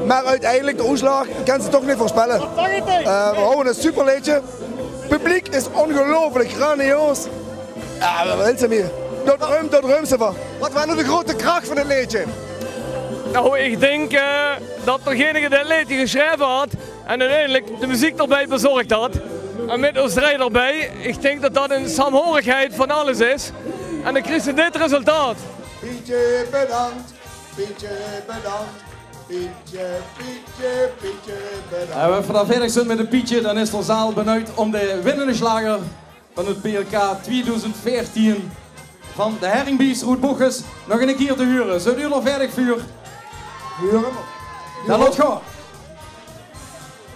mer oeteindelik de oetslaag kins se toch neet veurspelle. Eh, v'r hawwe 'n superleedje. 't Publiek is óngeluifelik grandioos. Jao, waat wils se mieë? Det ruimp, det ruimp ze van. Waat waas noe de groeatste krach van 't leedje? Nou, ich dink, eh, det degene dae 't leedje gesjreve haw, en oeteindelik de meziek d'rbie bezorg haw. En mit ós drei d'rbie, ich dink det det 'n samhorigheid van alles is. En dan kriegs se dit resultaat. Pietje, bedank. Pietje, bedank. Pietje, Pietje, Pietje, bedank. En es v'r dan veerdig zeen mit 't Pietje, dan is de zaal benuid óm de winnende sjlager van 't P L K twieëdoezend veertien van de Herringbies oet Bochus nog 'ne kier te hure. Zeet geer d'r veerdig veur? Hure. Dan laot gaon.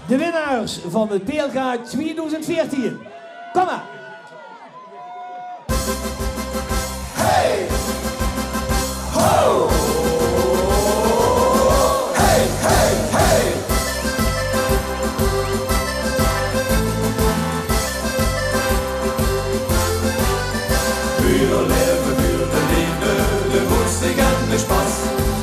De winnaars van 't P L K twieëdoezend veertien. Kóm mer. Hey! Ho! Hey, hey, hey! Veur de leefde, veur de leefde, de moeziek en de sjpas.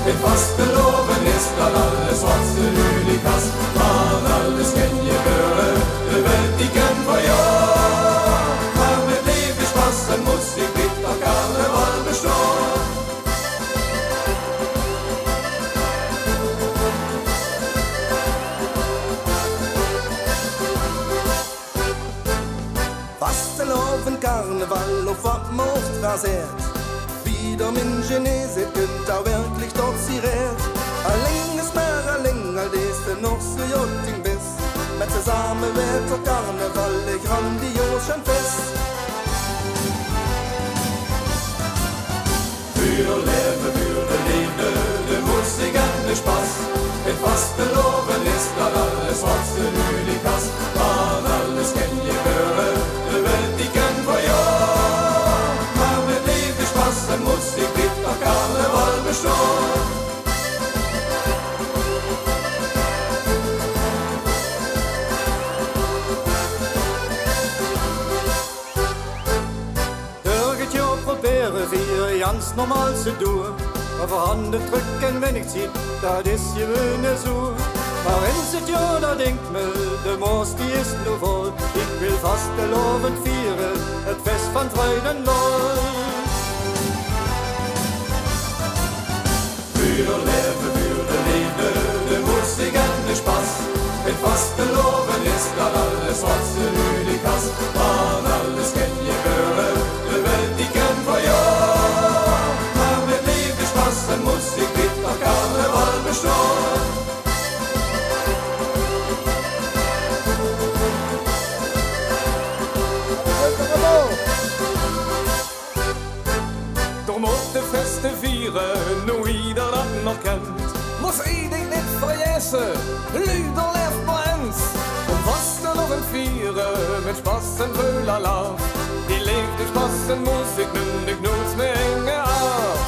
't Vastelaovend is det alles waat ze noe neet haet. Van alles kan gebeure, de welt die kan verjaore. Mer mit leefde, sjpas en moeziek blief toch carnaval bestaon. Vastelaovend, carnaval of waat mer ouch d'rvan zaet. Wie d'r minsj in zit, kunt d'r werkelik tot zie raed. Alling is mer alling, al deis de Norse jotting bès. Mit ze same weurt d'r carnaval e grandioos en fès. Veur de leefde, veur de leefde, de moeziek en de sjpas. 't Vastelaovend is det alles waat ze noe neet haet. Van alles kan gebeure, de welt die kan verjaore. Mer mit leefde, sjpas en moeziek blief toch carnaval bestaon. Dörget jaor probere veer gans normaal ze doon. Mer veer hant drök en winnig tied, det is gewoon zoe. Mer ins dit jaor, det dink ich mich, de maos die is noe vol. Ich wil vastelaovend viere, 't fès van vreid en lol. Veur de leefde, veur de leefde, de moeziek en de sjpas. 't Vastelaovend is det alles waat ze noe neet haet. Van alles kan gebeure, de welt die kan verjaore. Mer mit leefde, sjpas en moeziek blief toch carnaval bestaon. D'r mót de feste viere, noe wie d'r det nog kint. Mós dich neet vergaete, luuj, d'r laef mer ins. Vastelaovend viere mit sjpas en väöl alaaf. Die leefde, sjpas en moeziek numme dich noeats mieë aaf.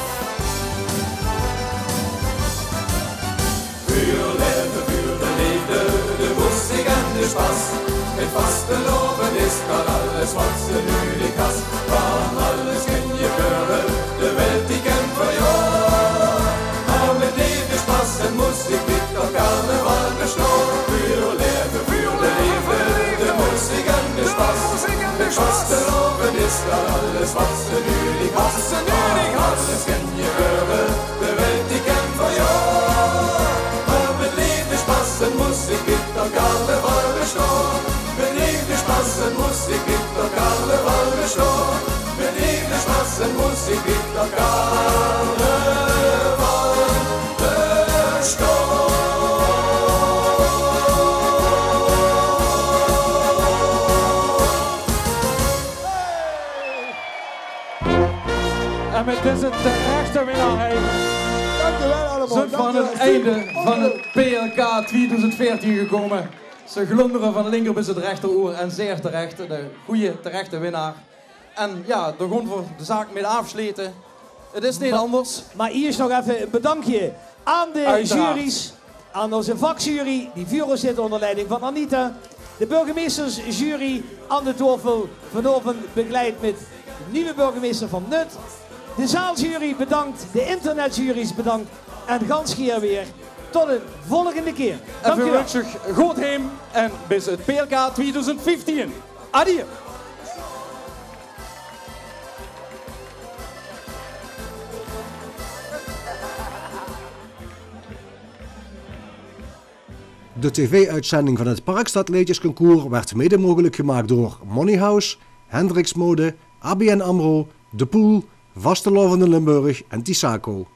Veur de leefde, veur de leefde, de moeziek en de sjpas. 't Vastelaovend is det alles waat ze noe neet haet. Van alles kan gebeure, de welt die kan verjaore. Vastelaovend is dat alles wat se nudig has. Wat se nudig has. Alles kin je heure, de welt die kent van jou. Maar met leefde spassen moest ik dit dan carnaval bestoon. Met leefde spassen moest ik dit dan carnaval bestoon. Met leefde spassen moest ik dit dan carnaval bestoon. En met deze terechte winnaar, hè, dank u wel allemaal, zijn we aan het einde van het P L K tweeduizend veertien gekomen. Ze glunderen van linker bis het rechteroor en zeer terecht, de goeie terechte winnaar. En ja, dao gaon v'r de zaak mei aafslete. Het is neet anders. Maar eerst nog even een bedankje aan de jury's, aan onze vakjury die voor ons zit onder leiding van Anita. De burgemeistersjury aan de tafel, vanavond begeleid met de nieuwe burgemeester van Nut. De zaaljury bedankt, de internetjury's bedankt en gans geer weer. Tot een volgende keer. En v'r wense uch good heem en bis het P L K tweeduizend vieftien. Adieu. De tv-uitzending van het Parkstad Leedjesconcours werd mede mogelijk gemaakt door Money House, Hendricks Mode, A B N AMRO, De Poel, Vastelaovend in Limburg en Tisaco.